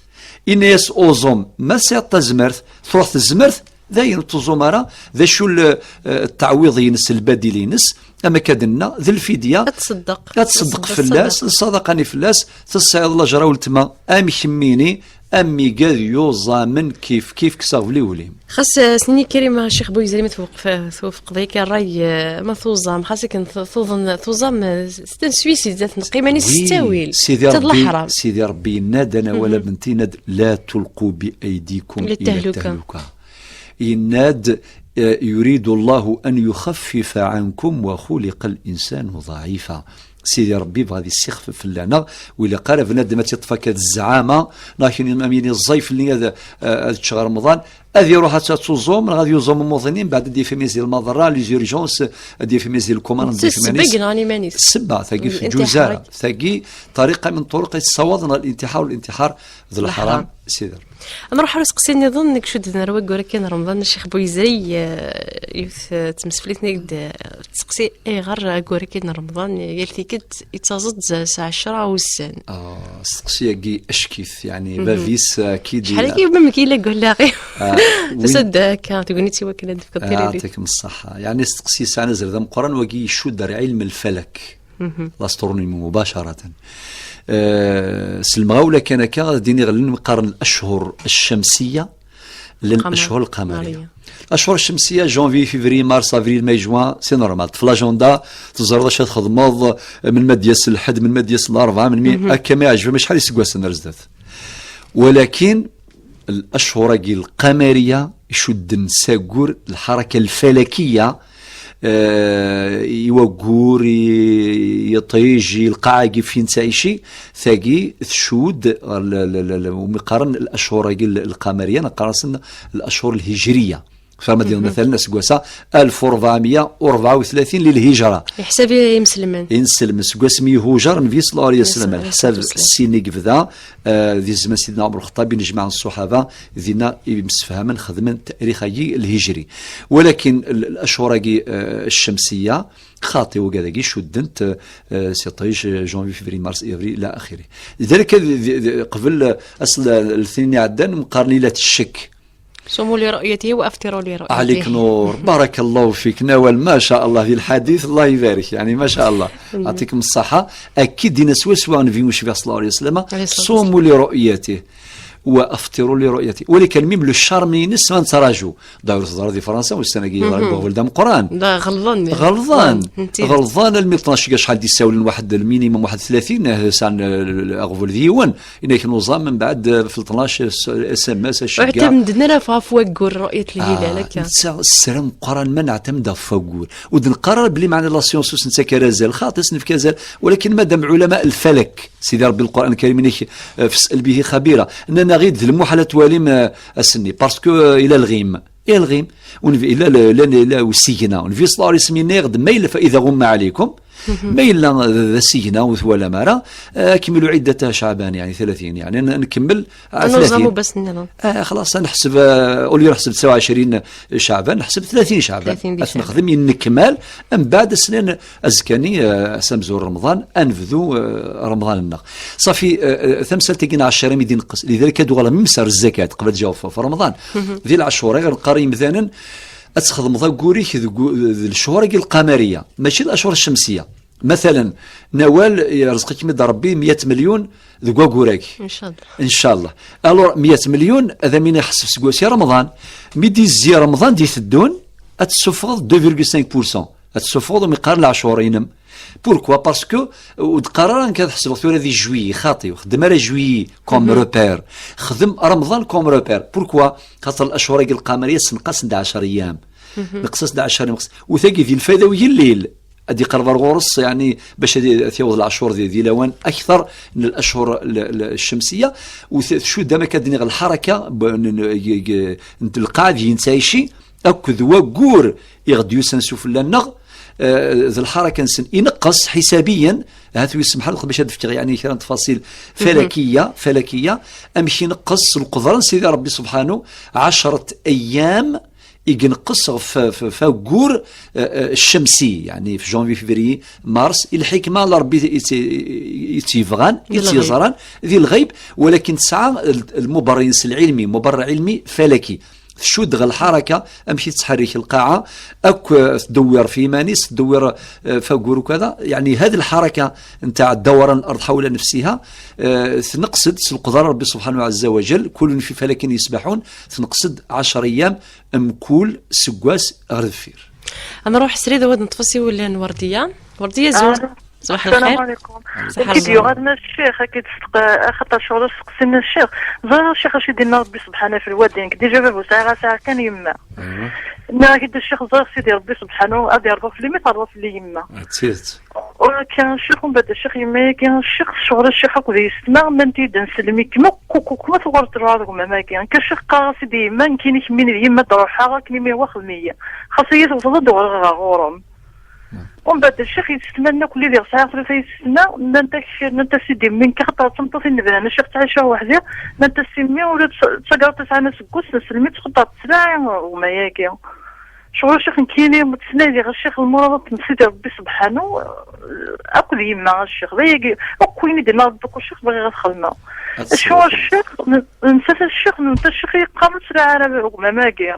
Inna-yas uẓum, ma tesɛiḍ tazmert, truḥ tezmert, dayen ur tuẓum ara, d acu l-, eh, ttaɛwiḍ-ines, lbadil-ines, am akka d-nenna, d lfidya. Ad tṣeddeq. Ad tṣeddeq fell-as, ṣṣadaqa-nni fell-as, tesɛiḍ lajra weltma, am kemmini, am igad yuẓamen kif kif kkseɣ bli wul-im. Xas, eh, s-nini Karima, Ccix Buyzri, ma twufqeḍ, twufqeḍ akka ṛṛay, eh, ma tuẓam, xas akken tu-, tuḍen, tuẓam, eh, s-, s-, suicide, ad tneqq iman-is s ttawil. Sidi Ṛebbi, Sidi Ṛebbi yenna-d, ana wala benti, yenna-d, لا تلقوا بأيديكم إلى التهلكة. Yenna-d, eh, يريد الله أن يخفف عنكم وخلق الإنسان ضعيفا. Sidi Ṛebbi bɣa ad yessixfef fell-aneɣ, ur ilaq ara bnadem ad tt-iṭṭef akka d zzeɛma, neɣ kini am yini ẓẓay fell-i ad, ad ččeɣ Remḍan, ad iruḥ ad tuẓum, neɣ ad yuẓum umuḍin, mbeɛd ad d-yaf iman-is di lmaḍerra, les urgences, ad d-yaf iman-is di lkuman, ad d-yaf iman-is. Ssebba, tagi teǧǧuz ara. Tagi ṭariqa min ṭuruq i tessawaḍen ɣer lintixar, u lintixar d leḥram, Sidi Ṛebbi. Ad nruḥ ar useqsi nniḍen, nekk cudden ar waggur akka n Remḍan, Ccix Buyzri, eh, yiwet, eh, tmesflit-nni d, eh, teseqsi, ayɣer aggur akka n Remḍan, yal tikkelt, yettaẓ-d s ɛecra wussan? Ah, asteqsi-agi ackit, yeɛni, bab-is, eh, akid. Acḥal akka memk yella deg wallaɣ-iw. Ah, oui. Tusa-d akka, tegnit i wakken ad d-tefkeḍ tiririt. Ah, yeɛṭikem ṣṣeḥḥa. Yeɛni, asteqsi yesɛan azal d ameqqran, wagi icudd ar ɛilm lfalak. L'astronomie مباشرة. Euh, s lemɣawla kan akka, ad d-iniɣ llan qqaren الأشهر الشمسية, llan الأشهر القمرية. الأشهر الشمسية, janvier, février, mars, avril, mai, juin, c'est normal. Ṭṭef l'agenda, teẓriḍ acu ad txedmeḍ, melmi ad d-yas lḥedd, melmi ad d-yas larebɛa, melmi, akka ma iɛǧeb-am, acḥal iseggasen ar zdat. Walakin, الأشهر-agi القمرية icudden s aggur, الحركة الفلكية, eh, i waggur, i, i yiṭij, i lqaɛa-agi fi nettɛici, tagi tcudd ɣer l-, l-, l-, l-, umi qqaren الأشهر-agi l-, القمرية, neɣ qqaren-asen الأشهر الهجرية. Fehmeḍ, مثلا, aseggas-a ألف وأربعمية وأربعة وثلاثين للهجرة. Iḥsab i imselmen. Inselmen, seg wasmi ihujer Nnbi صلى الله عليه وسلم, عليه الصلاة والسلام. Leḥsab ssin i yebda, eh, di zzman Sidna Ɛmer Lxeṭṭab, i nejmaɛen ṣṣuḥaba, dinna i msefhamen, xedmen tarix-agi lhijri. Walakin l-, الأشهر-agi, eh, الشمسية, xaṭi, wagad-agi cuddent, eh, s iṭij, eh, janvier, février, mars, avril, إلى آخره. Lidalik, di, di, di, qbel, eh, ass n letnayen iɛeddan, mqaren ila ccek. صوموا لرؤيته وأفطروا لرؤيته. عليك نور، بارك الله فيك نوال، ما شاء الله في الحديث، الله يبارك، يعني ما شاء الله. يعطيكم الصحة. Akid, dinna swaswa Nnbi ucbiḥ صلى الله عليه وسلم, صوموا لرؤيته وأفطروا لرؤيته. Walakin même le charme-ines ma nettraǧu. D'ailleurs, teḍra di Fransa, ussan-agi yeḍra deg uɣbel d ameqqran. Ɣelḍen. Ɣelḍen. Ɣelḍen almi tnac, acḥal d-isawlen, waḥed, le minimum waḥed tlatin, eh, sɛan, eh, aɣbel d yiwen. Inak nuẓam, mbeɛd, eh, fi tnac, eh, S M S, aceggeɛ. Ur ɛtamden ara ɣef, ɣef waggur, رؤية الهلال, akka. Netta ssram meqqran ma neɛtamd ɣef waggur. Ur d-neqqar ara belli meɛna la science ur s-nettak ara azal. Xaṭi, ad s-nefk azal. Walakin madam ulama lfalak, Sidi Ṛebbi, Lqur'an Lkarim inak, eh, فاسأل به خبيرا. Nnan-aɣ-id d lmuḥal ad twalim, eh, ass-nni. Parce que, eh, ila lɣim. Ila lɣim. Ur nbi-, ila l-, ila, ila usigna. Nnbi صلى الله عليه وسلم yenna-yaɣ-d ma yella فإذا غم عليكم, Ma yella d asigna ur twalam ara, eh, akmilu iddata Caɛban, yeɛni tlatin, yeɛni n-, nkemmel, ah, Nuẓam tlatin. U bas nniḍen. Ah, xlaṣ, ad neḥseb, ah, au lieu neḥseb tesɛa u ɛecrin Caɛban, neḥseb tlatin Caɛban. Tlatin di Ad t-nexdem i nnekmal, mbeɛd ass-nni, azekka-nni, ah, ass amezwaru n Remḍan, ad nebdu, ah, Remḍan-nneɣ. Ṣafi, ah, ah, tamsalt-agi n ɛecra imi d-ineqqes, lidalik ad uɣaleɣ mimser zzakat, qbel ad jaweɣ f, f Remḍan. Di lɛecur, ayɣer neqqar i yimdanen, ad txedmeḍ aggur-ik deg u-, d lecɣur-agi lqamariya, mačči d lecɣur ccemsiya. Matalen, nawal, yerẓeq-ikem-id Rebbi meyya milyun deg waggur-agi. Incallah. Incallah. Alors, meyya milyun, ad am-iniɣ ḥseb seg wass i Remḍan. Mi d-izzi Remḍan d-iteddun, ad tessufɣeḍ deux virgule cinq pour cent. Ad tessufɣeḍ umi qqaren leɛcur-inem. Pourquoi? Parce que ur d-qqar ara nekk ad ḥesbeɣ tura di juillet, xaṭi, ur xeddem ara juillet comme repère. Xdem Remḍan comme repère. Pourquoi? Xaṭer lecɣur-agi lqamariya ssenqasen-d ɛecra ayyam. Neqsen-d ɛecra ayyam. U tagi di lfayda n ugellil. Ad iqerreb ar ɣur-s, yeɛni, bac ad, ad yaweḍ leɛcur di, di lawan akter n lecɣur l-, l-, ccemsiya, u t-, tcudd am akka d-nniɣ lḥaraka b-, n, n, g-, g-, n lqaɛa d yettɛici, akked waggur i ɣ-d-yusan sufella-nneɣ, eh, d lḥaraka-nsen ineqqes ḥisabiyen, ahat wi semḥen, bac ad d-fkeɣ, yeɛni, kra n tfaṣil falakiya, falakiya, amek ineqqes s lqedra n Sidi Ṛebbi subḥanu, ɛecret ayyam, i ineqqes ɣef, f-, f-, f-, aggur, eh, eh, ccemsi, yeɛni f janvier, février, mars, i lḥikma n Ṛebbi i tt-, i tt-yebɣan, i tt-yeẓran, di lɣeyb, walakin tesɛa l-, lmuberri-ines lɛilmi, muberri ɛilmi falaki. Tcudd ɣer lḥaraka, amek i tettḥerrik lqaɛa, akk, eh, tdewwir f yiman-is, tdewwir, eh, f aggur ukada, yeɛni had lḥaraka ntaɛ dawran lard ḥawla nefsiha, eh, tneqs-d s lqedra n Ṛebbi subḥanahu ɛezza wa jell, kulun fi falakin yesbaḥun, tneqs-d ɛecra ayyam, mkul seggas ɣer deffir. Ad nruḥ srid, ad neṭṭef asiwel n Werdiya. Werdiya, azul. Ṣṣbeḥ lxir. Alaykum. Ṣṣeḥ. Nekk i d-yuɣalen a ccix, ad k-id-steq-, axaṭer ccɣel ur steqsin a ccix. Ẓriɣ a ccix acu i d-yenna Ṛebbi subḥanahu fi lwadin. Nekk déjà baba ur sɛiɣ ara, sɛiɣ kan yemma. Nniɣ-ak-id a ccix, ẓriɣ Sidi Ṛebbi subḥanahu ad yerḍu fell-i mi terḍa fell-i yemma. D tidet. Ur akka a ccix, umbeɛd a ccix, yemma-agi a ccix, ccɣel a ccix akked yessetma, llant-iyi-d anselmi-kem akk, akk, akk, ma tuɣaleḍ truḥeḍ deg umam-agi. Nekk a ccix qqareɣ-as-id i yemma, nekkini kemmini d yemma d-ruḥeɣ, akken imi waxed mi xas iyi-tebẓeḍ ad d-uɣaleɣ ɣer ɣur-m. Umbeɛd a ccix, yessetma-nni akk lli diɣ sɛiɣ tlata yessetma, nnant-ak, nnant-as-id i mmi-k, axaṭer d tameṭṭut i nebnan, a ccix ttɛiceɣ weḥd-i, nnant-as i mmi, ula d tagareḍt tesɛa aseggas, neslem-itt, xeṭṭer tesɛa ugma-agi. Ccɣel a ccix nekkini, ttnadiɣ a ccix lmuraḍat n Sidi Ṛebbi subḥanu, akked yemma a ccix. D ayagi, akk ayen i d-yenna Ṛebbi akk a ccix bɣiɣ ad xedmeɣ. Acu a ccix, n-, nettat a ccix, nettat a ccix yeqqaren ur tesɛi ara ugmam-agi.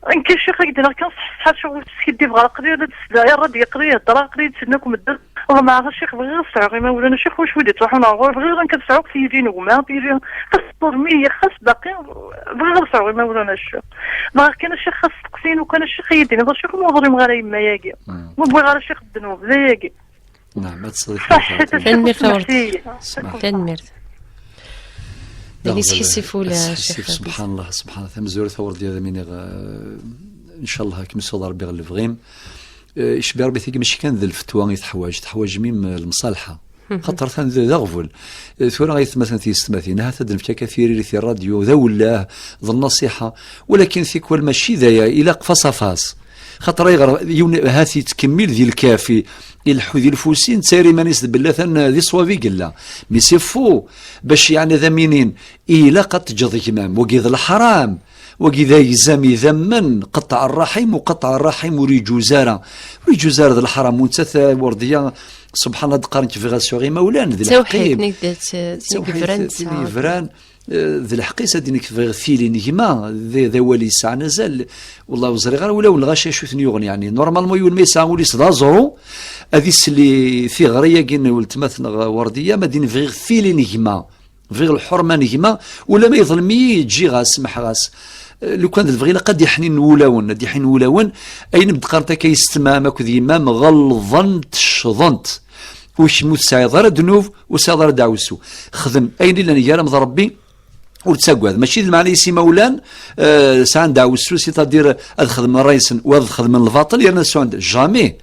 Nekk a ccix, ad k-d-iniɣ kan ṣṣeḥ, ṣṣeḥ, ccɣel ur skiddibeɣ ara, aql-i la d-sla, irra-d yeqli, yeḍra, aql-i d-slen akk medden. Ḍemɛeɣ a ccix, bɣiɣ ad sɛuɣ imawlan a ccix, wacu i d-ittruḥun ɣer ɣur-i, bɣiɣ kan ad sɛuɣ tili n gma, tili, xas ur mi, xas baqi, bɣiɣ ad sɛuɣ imawlan a ccix. Bɣiɣ kan a ccix, xas steqsin ukan a ccix, ad yi-d-tiniḍ a ccix, ma ur ḍlimeɣ ara yemma-agi. Ma wwiɣ ara a ccix ddnub, d ayagi. Naɛam, ad tesɛiḍ. Ṣaḥḥit a ccix, ur smeḥsiya. Tanemmirt. Dagi sḥissif ula, sḥissif, subḥan Allah, subḥan Allah. Tamezwarut a Werdiya ad am-iniɣ, eh, ncallah ad kem-issiweḍ Ṛebbi ɣer lebɣi-m. Eh, icbi Ṛebbi tigi mačči kan d lfetwa i teḥwaǧ, teḥwaǧ mim, eh, lemṣalḥa. Xaṭer atan d, d aɣbel. Eh, tura ay atmaten tiyessetmatin, ahat ad d-nefk akka tiririt i ṛṛadyu, d awellah, d nnasiḥa, walakin tikwal mačči d aya, ilaq face à face. Xaṭer ayɣer yiwen ahat yettkemmil di lkafi, ileḥḥu di lfusi, netta yerra iman-is d belli atan di ṣṣwab i yella. Mi c'est faux, bac yeɛni ad am-inin, ilaq ad teǧǧeḍ gma-m, wagi d leḥram. Wagi d agzam idammen, qeṭṭeɛ ṛṛaḥim, u qeṭṭeɛ ṛṛaḥim ur yeǧuz ara. Ur yeǧuz ara, d leḥram, u nettat, eh, Werdiya, subḥan Allah, d-qqaren-k bɣiɣ ad sɛuɣ imawlan, d lḥeqq-im. D tawḥidt, d, d, d, d tawḥidt, yebran, d yebran, eh, d lḥeqq-is ad d-nekk bɣiɣ tili n gma, d, d awal yesɛan azal. Wallah, ur ẓriɣ ara ulawen lɣaci acu ten-yuɣen, yeɛni. Normalement, yiwen ma yesɛa ul-is d aẓru, ad isel i tiɣri-agi n weltma-tneɣ Werdiya, ma d-ini bɣiɣ tili n gma. Bɣiɣ lḥurma n gma, ula ma yeḍlem-iyi, ǧǧiɣ-as, semmḥeɣ-as. Eh, lukan d lebɣi, ilaq ad d-iḥnin wulawen, ad d-iḥnin wulawen. Ayen i m-d-qqarent akka yessetma-m akked yemma-m, ɣelḍent, ccḍent. U kemm ur tesɛiḍ ara ddnub, ur tesɛiḍ ara ddeɛwessu. Xdem ayen i llan gar-m d Ṛebbi, ur ttagad. Mačči d lmeɛna-is imawlan, eh, sɛan ddeɛwessu, c'est-à-dire ad xedmen ṛṛay-nsen, u ad xedmen lbaṭel, yerna ad sɛun d-, jamais.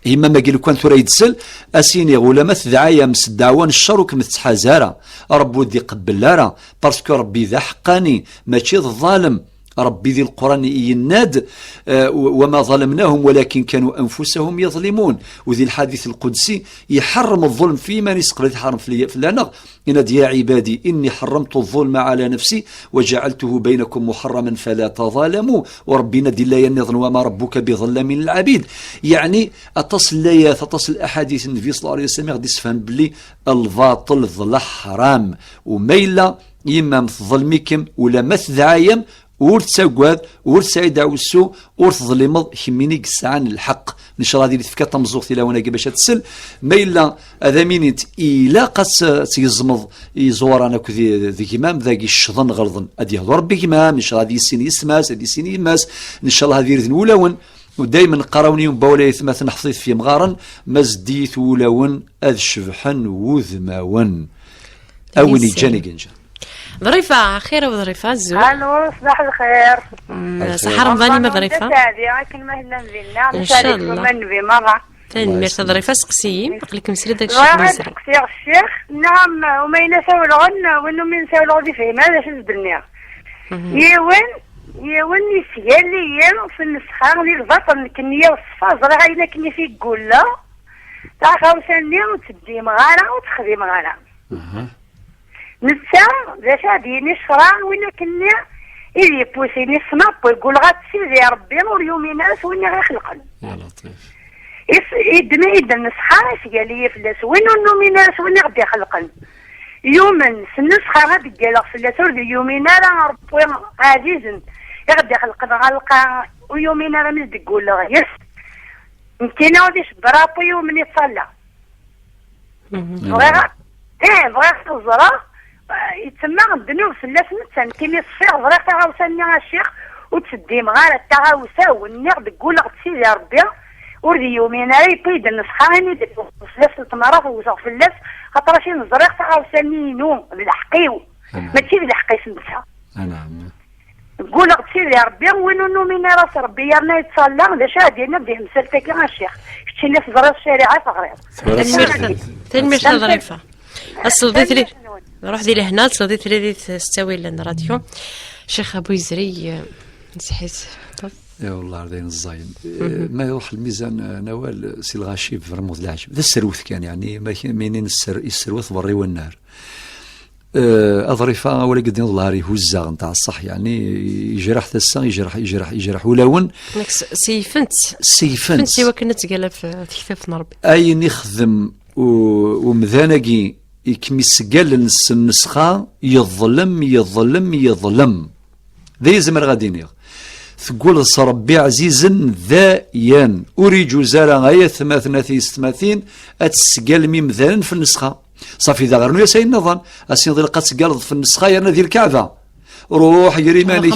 Imam-agi lukan tura yedsel, a s-iniɣ, ulama tedɛa-yam s ddeɛwa n ccer ur kem-tettḥaz ara, Ṛebbi ur d-iqebbel ara, parce que Ṛebbi d aḥeqqani, mačči d ḍalem. Ṛebbi di Lquran yenna-d, eh, "وما ظلمناهم ولكن كانوا أنفسهم يظلمون." U di lḥadit lqudsi, iḥerrem ḍḍulm f yiman-is, qbel ad iḥerrem fell-, fell-aneɣ, yenna-d: "يا عبادي إني حرمت الظلم على نفسي وجعلته بينكم محرما فلا تظالموا." U Ṛebbi yenna-d di laya nniḍen: "وما ربك بظلام للعبيد." Yeɛni, aṭas n layat, aṭas n laḥadit n Nnbi ṣella Llahu ɛalayhi wa sallam i ɣ-d-issefhem belli lbaṭel d leḥram. U ma yella yemma-m tḍelm-ikem, ula ma tedɛa-yam, ur ttagad, ur tesɛi deɛwessu, ur teḍlimeḍ, kemmini i yesɛan lḥeqq. Ncallah ad yili tefka tameẓẓuɣt i lawan-agi bac ad tsel. Ma yella ad am-inint ilaq ad tt-, ad tgezmeḍ iẓuran akked i-, d gma-m, dagi ccḍen ɣelḍen. Ad yehdu Ṛebbi gma-m, ncallah ad yissin yessetma-s, ad yissin yemma-s, ncallah ad irden wulawen. U daymen qqar-awen i umbawl ay atmaten, ḥeḍit f yemɣaren, ma zeddigit wulawen ad cebḥen wudmawen. A win yeǧǧan i yenǧan. Ḍrifa, axir a Ḍrifa, azul. Alo, ṣbaḥ lxir. Mm, ṣaḥa Remḍan i ma Ḍrifa. Saɛdi, akken ma tellam dinna, ncallah. Nnbi merra. Tanemmirt a Ḍrifa, seqsi-yi, aql-ikem srid deg ccix. Bɣiɣ ad seqsiɣ ccix, neɣ ma yella sawleɣ, win umi nsawleɣ ur d-ifhim ara d acu i s-d-nniɣ. Mhm. Yiwen, yiwen yesgal-iyi s nnesxa di lbaṭel, nekk nniya ṣṣfa, ẓriɣ ayen akken i t-id-gulleɣ, taɣawsa-nni ur tteddimeɣ ara, ur tt-xdimeɣ ara. Aha. Netta, d acu ad d-yini ccṛeɛ, win akken-nni i d yewwin, yesnaṭ, yeggul ɣer Sidi Ṛebbi, ur yumin ara s win i ɣ-ixelqen. Ya Laṭif. Is-, iddem-iyi-d nnṣeḥ, isgal-iyi fell-as, win ur numin ara s win i ɣ-d-ixelqen. Yumen s nnṣeḥ ad d-ggaleɣ fell-as, ur d-yumin ara Ṛebbi ɛzizen i ɣ-d-ixelqen ɣer lqaɛa, ur yumin ara mi s-d-gguleɣ yes. Nekkini ur d-icebber Ṛebbi i wumi yettalla. Mhm. Bɣiɣ a-, ih, bɣiɣ ad ẓreɣ, eh, yettemmaɣ ddnub fell-as netta. Nekkini ṣfiɣ, ẓriɣ taɣawsa-nni a ccix, ur ttseddimeɣ ara taɣawsa-w, nniɣ deg wul ɣef Sidi Ṛebbi, ur d-yumin ara, yewwi-d nnṣeḥ, ini-d fell-as letmeṛat, wwteɣ fell-as, xaṭer acu ẓriɣ taɣawsa-nni inu, d lḥeqq-iw, mačči d lḥeqq-is netta. Anɛam. Gguleɣ-d Sidi Ṛebbi, win ur numin ara s Ṛebbi yerna yettṣalla, d acu ara d-yenna di temsalt-agi a ccix? Keččini teẓriḍ ccariɛa teɣriḍ. Tanemmirt. Tanemmirt a Ḍrifa. Aseḍ di trid. Ruḥ di lehna, aseḍ di trid s ttawil n ṛṛadyu. Ccix Abu Yezri, eh, nseḥi-s. Ya wallah, d ayen ẓẓayen. Eh, ma iruḥ lmizan, eh, n awal, si lɣacib, vraiment d lɛajeb. D sserwet kan, yeɛni, ma k-, ma inin sser-, i sserwet berra i wannar. Eh, a Ḍrifa, awal-agi d-tenniḍ lɛar ihuzzaɣ, nteɛ ṣṣeḥ, yeɛni, yejreḥ tasa, yejreḥ, yejreḥ, yejreḥ ulawen. Nekk s-, seyfen-tt. Seyfen-tt. Seyfen-tt i wakken ad tgalaf, eh, tektabt n Ṛebbi. Ayen ixdem u-, umdan-agi i kem-isgalen s nnesxa, yeḍlem, yeḍlem, yeḍlem. D ayen zemreɣ ad d-iniɣ. Tegguleḍ s Ṛebbi ɛzizen dayen. Ur iǧuz ara, ay atmaten, a tiyessetmatin, ad tesgalem imdanen f nnesxa. Ṣafi, da rnu-yas ayen nniḍen. Ass-nniḍen ilaq ad teggaleḍ f nnesxa yerna di lkaɛba. Ruḥ, ger iman-ik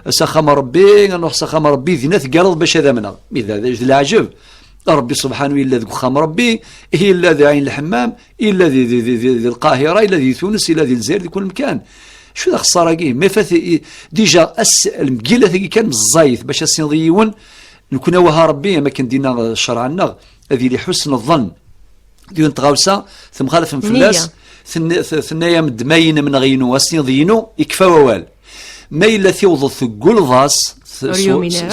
s axxam n Ṛebbi, nruḥ s axxam n Ṛebbi, dinna teggaleḍ bac ad amneɣ. Mi d, d, d leɛǧeb. Ṛebbi subḥanu yella deg uxxam n Ṛebbi, yella di Ɛin Lḥemmam, yella di, di, di, di, di Lqahira, yella di Tunes, yella di Lezzayer, di kul mkan. Acu d axeṣṣar-agi? Ma fat, i, déjà, ass, lmeggilat-agi kan meẓẓayet, bac ad s-tiniḍ i yiwen, nekni a waha Ṛebbi, am akken d-yenna ccṛeɛ-nneɣ, ad yili ḥusn ẓẓan. Yiwet n tɣawsa, temxalafem fell-as, tenna-, t-, tenna-yam-d ma inem neɣ inu, ad s-tiniḍ inu, ikfa wawal. Ma yella tiwḍeḍ tegguleḍ-as, s, s,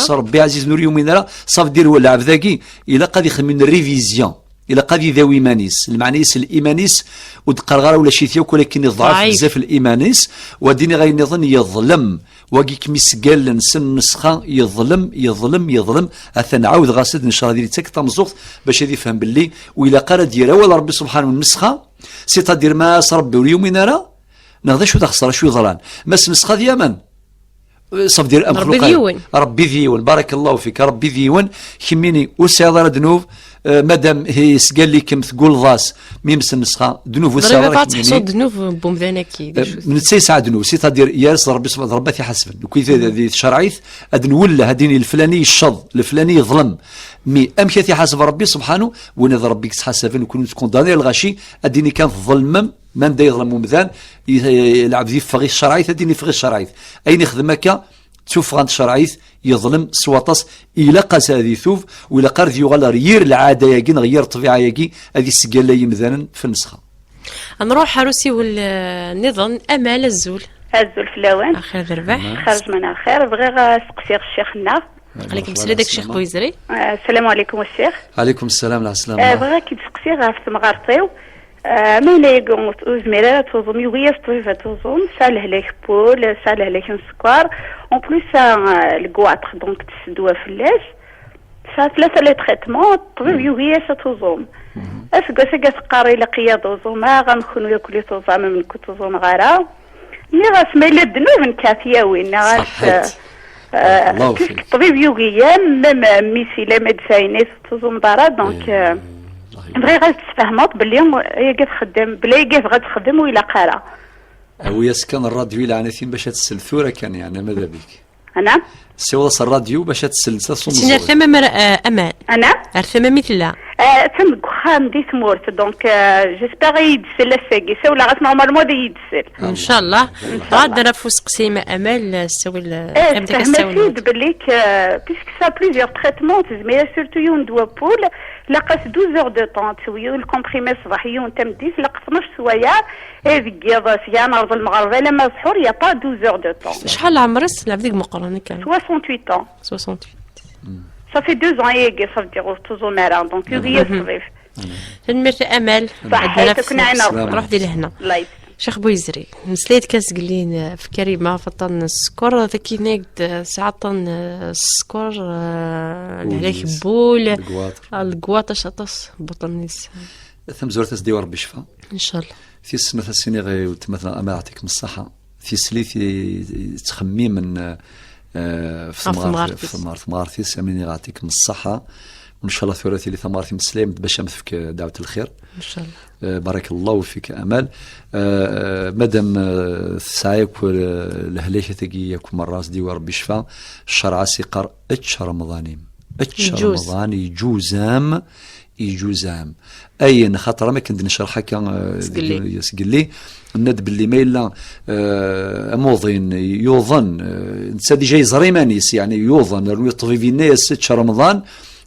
s Ṛebbi ɛzizen ur yumin ara, ça veut dire lɛebd-agi, ilaq ad ixdem une révision. Ilaq ad idawi iman-is. Lmeɛna-is, liman-is, ur d-qqareɣ ara ulac-it yakk, walakin iḍɛef bezzaf liman-is, u ad d-iniɣ ayen nniḍen, yeḍlem. Wagi kem-isgalen s nnesxa, yeḍlem, yeḍlem, yeḍlem. Atan ɛawdeɣ-as-d, ncallah ad yili d takk tameẓẓuɣt, bac ad ifhem belli ur ilaq ara ad d-yerr awal Ṛebbi subḥanu nnesxa, c'est-à-dire ma s Ṛebbi ur yumin ara, neɣ d acu d axeṣṣar, acu yeḍran? Ma s nnesxa d yaman. Ça veut dire, Ṛebbi d yiwen. Ṛebbi d yiwen, barakallahu fik, Ṛebbi d yiwen, kemmini ur tesɛiḍ ara ddnub, eh, madam yesgali-kem tegguleḍ-as, mi m-s nnesxa, ddnub ur tesɛiḍ ara kemmini. Ḍriba ad tḥessuḍ ddnub n wemdan-agi, d acu-t? Eh, netta yesɛa ddnub, c'est-à-dire, yers Ṛebbi subḥanahu, d Ṛebbi ad t-iḥasben. Nekk di, di, di tcerɛit, ad nwelleh, ad d-nini leflani yecceḍ, leflani yeḍlem. Mi amek ad t-iḥaseb Ṛebbi subḥanahu, win d Ṛebbi i yettḥasaben, nekkni nettkundanir lɣaci, ad d-nini kan tḍelmem, manda yeḍlem umdan, i-, i-, lɛebd yeffeɣ i tcerɛit, ad d-yini yeffeɣ i tcerɛit. Ayen ixdem akka, d tuffɣa n tcerɛit, yeḍlem s waṭas, ilaq-as ad itub, u ilaq ara d-yuɣal ar yir lɛada-yagi neɣ yir ṭṭbiɛa-yagi, ad isgallay imdanen f nnesxa. Ad nruḥ ar usiwel, eh, nniḍen. Amal, azul. Azul fell-awen. Axir d rrbeḥ. Xerǧem neɣ xir. Bɣiɣ ad seqsiɣ ccix-nneɣ. Aql-ikem s lsila deg Ccix Buyzri. Eh, ssalamu ɛlikum a ccix. Ɛlikum ssalam, lɛeslama. Eh, bɣiɣ ad k-id-seqsiɣ ɣef temɣart-iw. Eh, ma yella yagi ur tezmir ara ad tuẓum, yugi-yas ṭṭbib ad tuẓum, tesɛa lehlak n wul, tesɛa lehlak n sskeṛ. En plus, eh, le goitre, donc tessedwa fell-as. Tesɛa tlata les traitements, ṭṭbib yugi-yas ad tuẓum. Aseggas-agi teqqar ilaq-iyi ad uẓumeɣ, am kenwi akk li tuẓam, am nekk ur tuẓumeɣ ara. Nniɣ-as ma yella ddnub nekk ad t-yawin, nniɣ-as, eh, eh, puisque ṭṭbib yugi-yam, même mmi-s yella médecin, yenna-yas ur tuẓumeḍ ara, donc, eh, bɣiɣ ad tesfehmeḍ belli ayagi txeddem, belli ayagi tebɣa ad texdem ur ilaq ara. Awi-yas kan rradyu i leɛnat-im bac ad tsel tura kan, yeɛni, ma d abik. Ana? Siweḍ-as rradyu bac ad tsel s umeẓẓuɣ. Ar tama-m, eh, Amal. Ana? Ar tama-m i tella? Eh, attan deg uxxam di tmurt, donc, eh, j'espère ad iyi-d-tsel ass-agi. Sawleɣ-as normalement ad iyi-d-tsel. Ncallah. Ncallah. Ɣad ara fu seqsim Amal, eh, ssawel, eh, eh, am dak tessawel. Tfehmet-id belli que, puisque ça plusieurs traitements, tezmir surtout yiwen ddwa n wul, ilaq-as douze heures de temps, tewi le comprimé ṣṣbeḥ, yiwen tameddit, ilaq tnac swayeɛ, eh, deg yiḍ, seg ɛnarḍ lmeɣreb alamma d ssḥur, y a pas douze heures de temps. Acḥal leɛmer-is? Lɛebd deg meqqren akka. Soixante-huit ans. Soixante-huit. Ça fait deux ans ayagi, ça veut dire ur tuẓum ara, donc yugi-yas ṭṭbib. Tanemmirt a Amal. Ṣaḥḥit, ad naf-, ad ken-ɛineɣ. Ruḥ di lehna. Ccix Buyzri, nesla-d kan zgelli, eh, f Karima, f aṭṭan n sskeṛ, takinagt, eh, tesɛa aṭṭan, eh, n sskeṛ, eh, lehlak n wul, leggwaṭ, acu aṭas, baṭṭel-is. Tamezwarut ad s-d-yawi Rebbi ccfa. Ncallah. Tis snat ad s-iniɣ i weltma-tneɣ, Amal, yeɛṭikem ṣṣeḥḥa. Tislit i, i yettxemmimen, eh, f temɣart-is. Ɣef temɣart-is. F temɣart-, temɣart-is, am iniɣ yeɛṭikem ṣṣeḥḥa. Ncallah tura tili tamɣart-im teslam-d bac am tefk, eh, dɛwet lxir. Ncallah. Eh, barakallahu fik, Amal. Eh, eh, madam, eh, tesɛa yakk, eh, lehlak-agi yakk merra, ad s-d-yawi Rebbi ccfa, ccerɛ as-iqqar, ečč Remḍan-im. Ečč Remḍan, yeǧuz-am, yeǧuz-am. Ayen, xaṭer am akken d-necreḥ akka, eh, sgelli, nenna-d belli ma yella, eh, amuḍin yuḍen, eh, netta déjà yeẓra iman-is, yeɛni yuḍen, rnu ṭṭbib yenna-yas ečč Remḍan,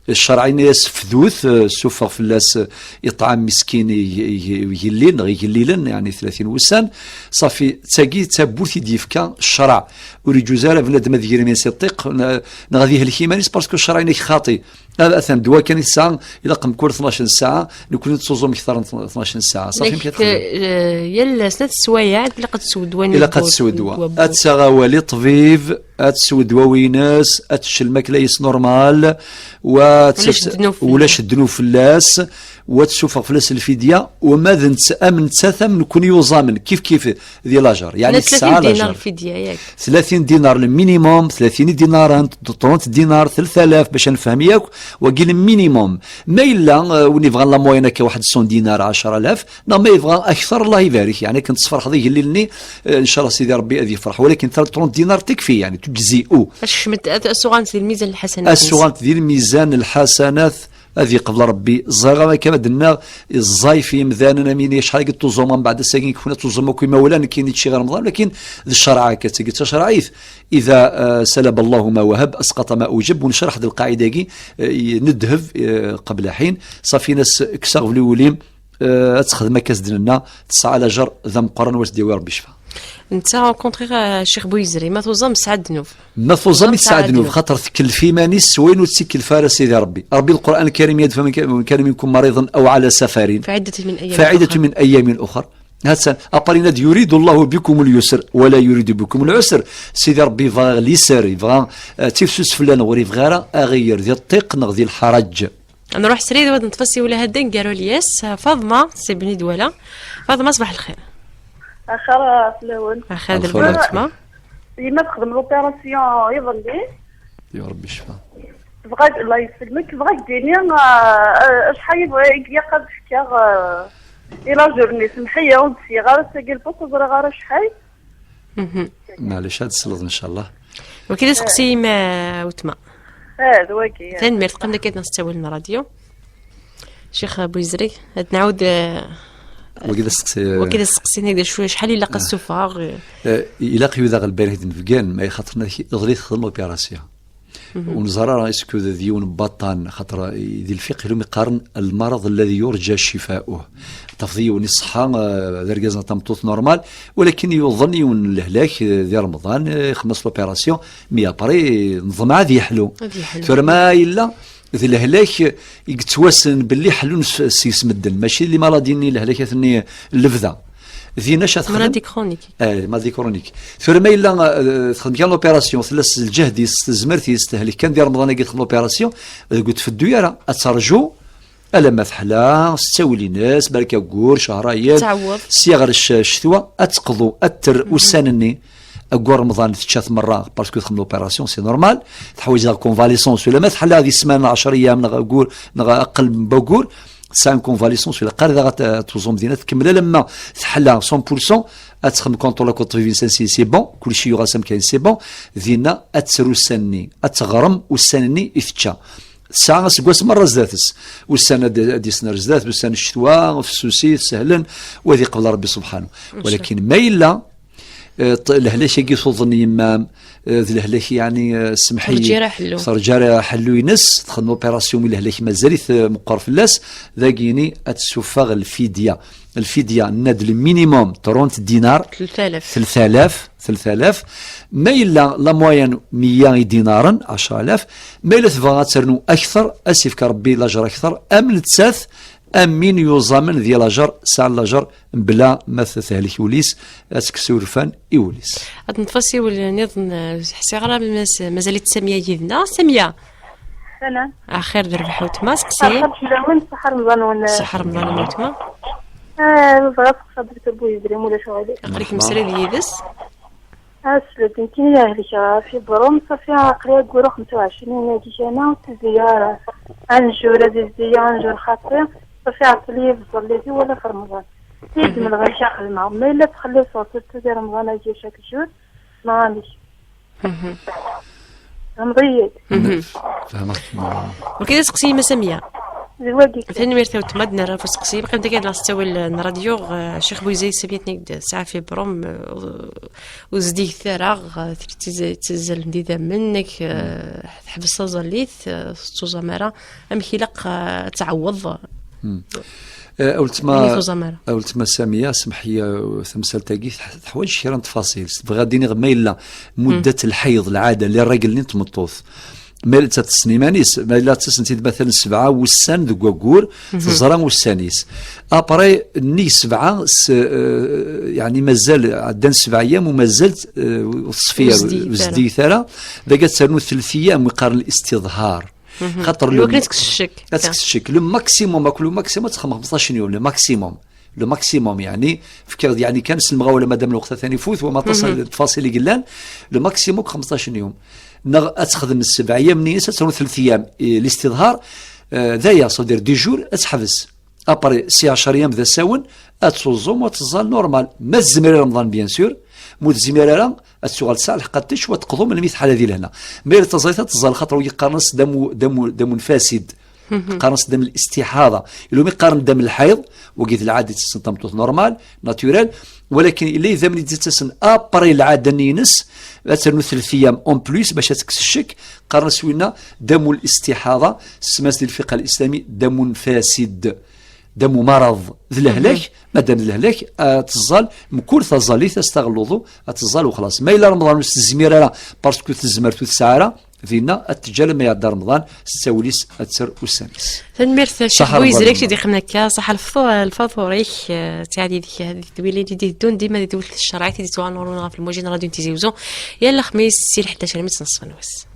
ccerɛ yenna-yas fdut, eh, suffeɣ fell-as, eh, iṭɛam miskin i, i, i igellil neɣ igellilen, yeɛni tlatin wussan, ṣafi, d tagi d tawwurt i d-yefka ccerɛ. Ur yeǧuz ara bnadem ad iger iman-is i ṭṭiq, ne-, neɣ ad ihlek iman-is, parce que ccerɛ yenna-k xaṭi. Ah, atan ddwa kan i tesɛa, ilaq mkul tnac n ssaɛa, nekkni nettuẓum kter n tnac n ssaɛa. Ṣafi, amek ad texdem? Eh, yal snat sswayeɛ, ilaq ad tessew ddwa. Ilaq ad tessew ddwa. Ad taɣ awal i ṭṭbib, ad tessew ddwawi-ines, ad tečč lmakla-is normal, wa ulac ddnub fell-as, wa tessuffeɣ fell-as lfidya, wa ma d nett-, am nettat am nekkni yuẓamen, kif kif di lajer. Yeɛni tesɛa lajer. Tlatin dinar lfidya, yak. Tlatin dinar le minimum, tlatin dinaren, trente dinar, telt alaf, bac ad nefhem yakk, wagi le minimum. Ma yella, eh, win yebɣan la moyenne akka waḥed cent dinar, ɛecra alaf, neɣ ma yebɣa akter, Allah ibarik, yeɛni akken tesferḥeḍ igellil-nni, eh, ncallah Sidi Rebbi ad yefreḥ. Walakin trente dinar tekfi, yeɛni, تجزئ. Ad s-kecment, ad, ad s-uɣalent di lmizan lḥasanat. Ad s-uɣalent di lmizan lḥasanat, ad yeqbel Rebbi. Ẓriɣ am akka ma d-nniɣ, ẓẓay f yimdanen, am ini acḥal i tuẓum, mbeɛd ass-agi nekk ad tuẓum akk imawlan, nekkini ččiɣ Remḍan, lakin d ccerɛa akka, d tagi d tacerɛit. إذا, eh, سلب الله ما وهب، أسقط ما أوجب, ونecreḥ-d lqaɛida-agi, eh, n ddheb, eh, qbel ḥin, ṣafi, nas kkes aɣbel i wul-im, eh, ad texdem akka s d-nenna, tesɛa lajer d ameqqran, wa s-d-yawi Rebbi ccfa. Netta, au contraire, eh, Ccix Buyzri, ma tuẓam tesɛa ddnub. Ma tuẓam i tesɛa ddnub, xaṭer tkellef iman-is s wayen ur tt-ikkellef ara Sidi Rebbi. Rebbi Lqur'an Lkarim yenna-d, فمن كان منكم مريضا أو على سفر فعدة من أيام أخر. Ha-tt-an, après yenna-d, يريد الله بكم اليسر ولا يريد بكم العسر. Sidi Rebbi yebɣa liser, yebɣa, eh, tifsus fell-aneɣ, ur yebɣi ara aɣeyyer di ṭṭiq neɣ di lḥaraǧ. Nruḥ srid, wa d neṭṭef asiwel-a hadda ngar Ulyas. Faḍma, si Bni Dwala. Faḍma, ṣbaḥ lxir. Axir fell-awen. Axir d lxir. Yemma texdem l'opération iḍelli. Ya Rebbi ccfa. Tebɣa, Allah yesselmek, tebɣa ad k-d-tini, ah, ah, acḥal i bɣiɣ, i ilaq ad fkeɣ, ah, i la journée, semmeḥ-iyi, ur d-sliɣ ara ass-agi lfus, ur ẓriɣ ara acḥal. Mhm. Maɛlic, ad tesleḍ, ncallah. Wagi d aseqsi-im, ah, weltma. Ah, d wagi, ah. Tanemmirt, qqim dagi ad s-ttawil n rradyu. Ccix Buyzri, ad nɛawed, eh, wagi d aseqsi, eh, wagi d aseqsi-nni, d acu, acḥal ilaq ad suffɣeɣ, eh? Eh, ilaq yudaɣ lbayeɛ i d-nebgan, ma ixaṭer iḍelli texdem l'opération. Ur neẓra ara est-ce que d yiwen n baṭṭan, xaṭer di lfiqh ilum iqqaren المرض الذي يرجى شفاؤه. Tafeḍ yiwen iṣeḥḥa, eh, d argaz neɣ tameṭṭut normal, walakin yuḍen yiwen n lehlak, eh, di Remḍan, eh, ixemmem-as l'opération, mi après, eh, neḍmeɛ ad yeḥlu. Ad yeḥlu. Tura ma yella d lehlak i yettwassnen belli ḥellun s-, seg-s medden, mačči les maladies-nni, lehlakat-nni n lebda. Dinna acu ad texdem? Maladie chronique. Eh, maladie chronique. Tura ma yella, eh, texdem kan l'opération, tella s lǧehd-is, s tezmert-is, tehlek kan di Remḍan-agi texdem l'opération, deg ur tfeddu ara, ad terju alamma teḥla, s ttawil-ines, balak aggur, cehrayen, Tɛewweḍ. Sya ɣer cc-, ccetwa, ad teqḍu, ad terr ussan-nni, aggur Remḍan tečča-t merra, parce que texdem l'opération, c'est normal, teḥwaǧ la convalescence, ulamma teḥla di ssmana neɣ ɛecra ayyam, neɣ aggur, neɣ aqel n waggur, tesɛa une convalescence, ilaq ara daɣ ad t-, ad tuẓum dinna, tkemmel alamma teḥla cent pour cent, ad texdem contrôle la courte vie, c'est bon, kulci yuɣal s amkan, c'est bon, dinna ad terr ussan-nni, ad teɣrem ussan-nni i tečča. Tesɛa aseggas merra zdat-s. Ussan ad, ad d-isner zdat, ussan n ccetwa, fessusit, sehlen, u ad iqbel Rebbi subḥanu. Walakin ma yella, eh, ṭ-, lehlak-agi tuḍen yemma-m, eh, d lehlak, yeɛni, eh, semḥ-iyi. Terǧa ara ḥellu. Terǧa ara ḥellu-ines, texdem opération mi lehlak mazal-it, eh, meqqer fell-as, dagini ad tessufeɣ lfidya. Lfidya, nenna-d le minimum trente dinars. Tlata alaf. Tlata alaf. Tlata alaf. Ma yella la moyenne meyya idinaren, ɛecra alaf. Ma yella tebɣa ad ternu akter, ad s-yefk Rebbi lajer akter, am nettat, am win yuẓamen di lajer, sɛan lajer, mebla ma t-, tehlek ul-is, ad tekkes urfan i wul-is. Ad neṭṭef asiwel nniḍen, eh, ḥsiɣ ara mas-, mazal-itt Samya yid-neɣ. Samya! Salam. Axir d rrbeḥ a weltma, seqsi. Merḥba fell-awen, ṣṣeḥ Remḍan-nwen. Ṣṣeḥ Remḍan a weltma. Ah, bɣiɣ ad seqsiɣ Dr Buyedrim, ulac aɣilif. Aql-ik Merḥba. Mesrid yid-s. Aslet, nekkini helkeɣ ɣef Ibrum, ṣafi aql-i ayyur xemsa u ɛecrin yagi kana, ur ttezzigeɣ ara. Anjur azizdiya, anjur xaṭi, ṣafi ɛeṭṭel-iyi bẓellit-iw wala f Remḍan. Yedmel ɣer-k xedmeɣ, ma yella txelliṣeḍ tura di Remḍan-agi chaque jour, neɣ amek? Tfehmeḍ-iyi-d? Fehmeɣ. Wagi d aseqsi i Mass Amya. D wagi kan. Tanemmirt a weltma, ad nerr ɣef useqsi. Baqi d akken s ttawil n radyu, eh, Ccix Buyzay Samya-tni-d tesɛa fibrom, eh, ur zdiget ara, eh, ttazzalen d idammen, nek, eh, teḥbes taẓallit, eh, ur tettuẓam ara. Amek ilaq, eh, ad tɛewweḍ? Eh, a weltma, Ayen i tuẓam ara. A weltma Samiya, semḥ-iyi, eh, tamsalt-agi teḥ-, teḥwaǧ kra n tfaṣil. Tebɣa ad d-iniɣ ma yella muddat lḥayd, lɛada, les règles-nni n tmeṭṭut. Ma yella tessen iman-is, ma yella ttasen-tt-id matalan sebɛa wussan deg waggur, teẓra ussan-is. Après, nnig sebɛa, s, eh, yeɛni mazal ɛeddan sebɛa ayyam u mazal, eh, ur teṣfi ara, ur zeddigit ara. Dagi ad ternu telt ayyam, wi qqaren listiḍhar. Xaṭer le, ad tekkes ccek. Ad tekkes ccek. Le maximum, akk le maximum, ad texdem xemseṭṭac n yum, le maximum. Le maximum, yeɛni, fkiɣ-d, yeɛni, kan s lemɣawla, madam lweqt atan ifut, wa ma aṭas n tfaṣil i yellan, le maximum xemseṭṭac n yum. Neɣ ad texdem sebɛa ayyam-nni-ines, ad ternu telt ayyam, eh, listiḍhar, eh, d aya, c'est-à-dire dix jours, ad teḥbes. Après, si ɛecra ayyam d asawen, ad tuẓum, ad teẓẓal normal. Ma tezmir i Remḍan, bien sûr, ma ur tezmir ara, ad tuɣal tesɛa lḥeqq ad tečč, wa teqḍu melmi teḥla di lehna. Ma yella taẓallit ad teẓẓal, xaṭer wigi qqaren-as dam, dam, dam fasid. Qqaren-as dam listiḥaḍa. Ilumi qqaren dam lḥayd, wagi d lɛada i ttasen tameṭṭut normal, naturel, walakin illa idammen i d-ittasen après lɛada-nni-ines, ad ternu telt ayyam en plus, bac ad tekkes ccek, qqaren-as winna dam listiḥaḍa, semman-as di lfiqh al-islami dam fasid. Dam umaraḍ d lehlak, madam d lehlak, ad teẓẓal, mkul taẓallit, ad s-taɣ luḍu, ad teẓẓal u xlaṣ. Ma yella Remḍan ur s-tezmir ara, parce que tezmert ur tesɛa ara, dinna ad teǧǧ alamma iɛedda Remḍan, s ttawil-is ad terr ussan-is. Tanemmirt, Ccix Buyzrek, i d-iqqimen akka, ṣaḥa lefṭu-, lfaṭur-ik, eh, ttɛad yid-k, di tedwilin i d-iteddun, dima di tewlet ccṛeɛ, i d-yettwanurun ɣef lmujin n Radio n Tizi Uzzu, yal lexmis, si lḥdac armi d ṣṣenṣfa n wass.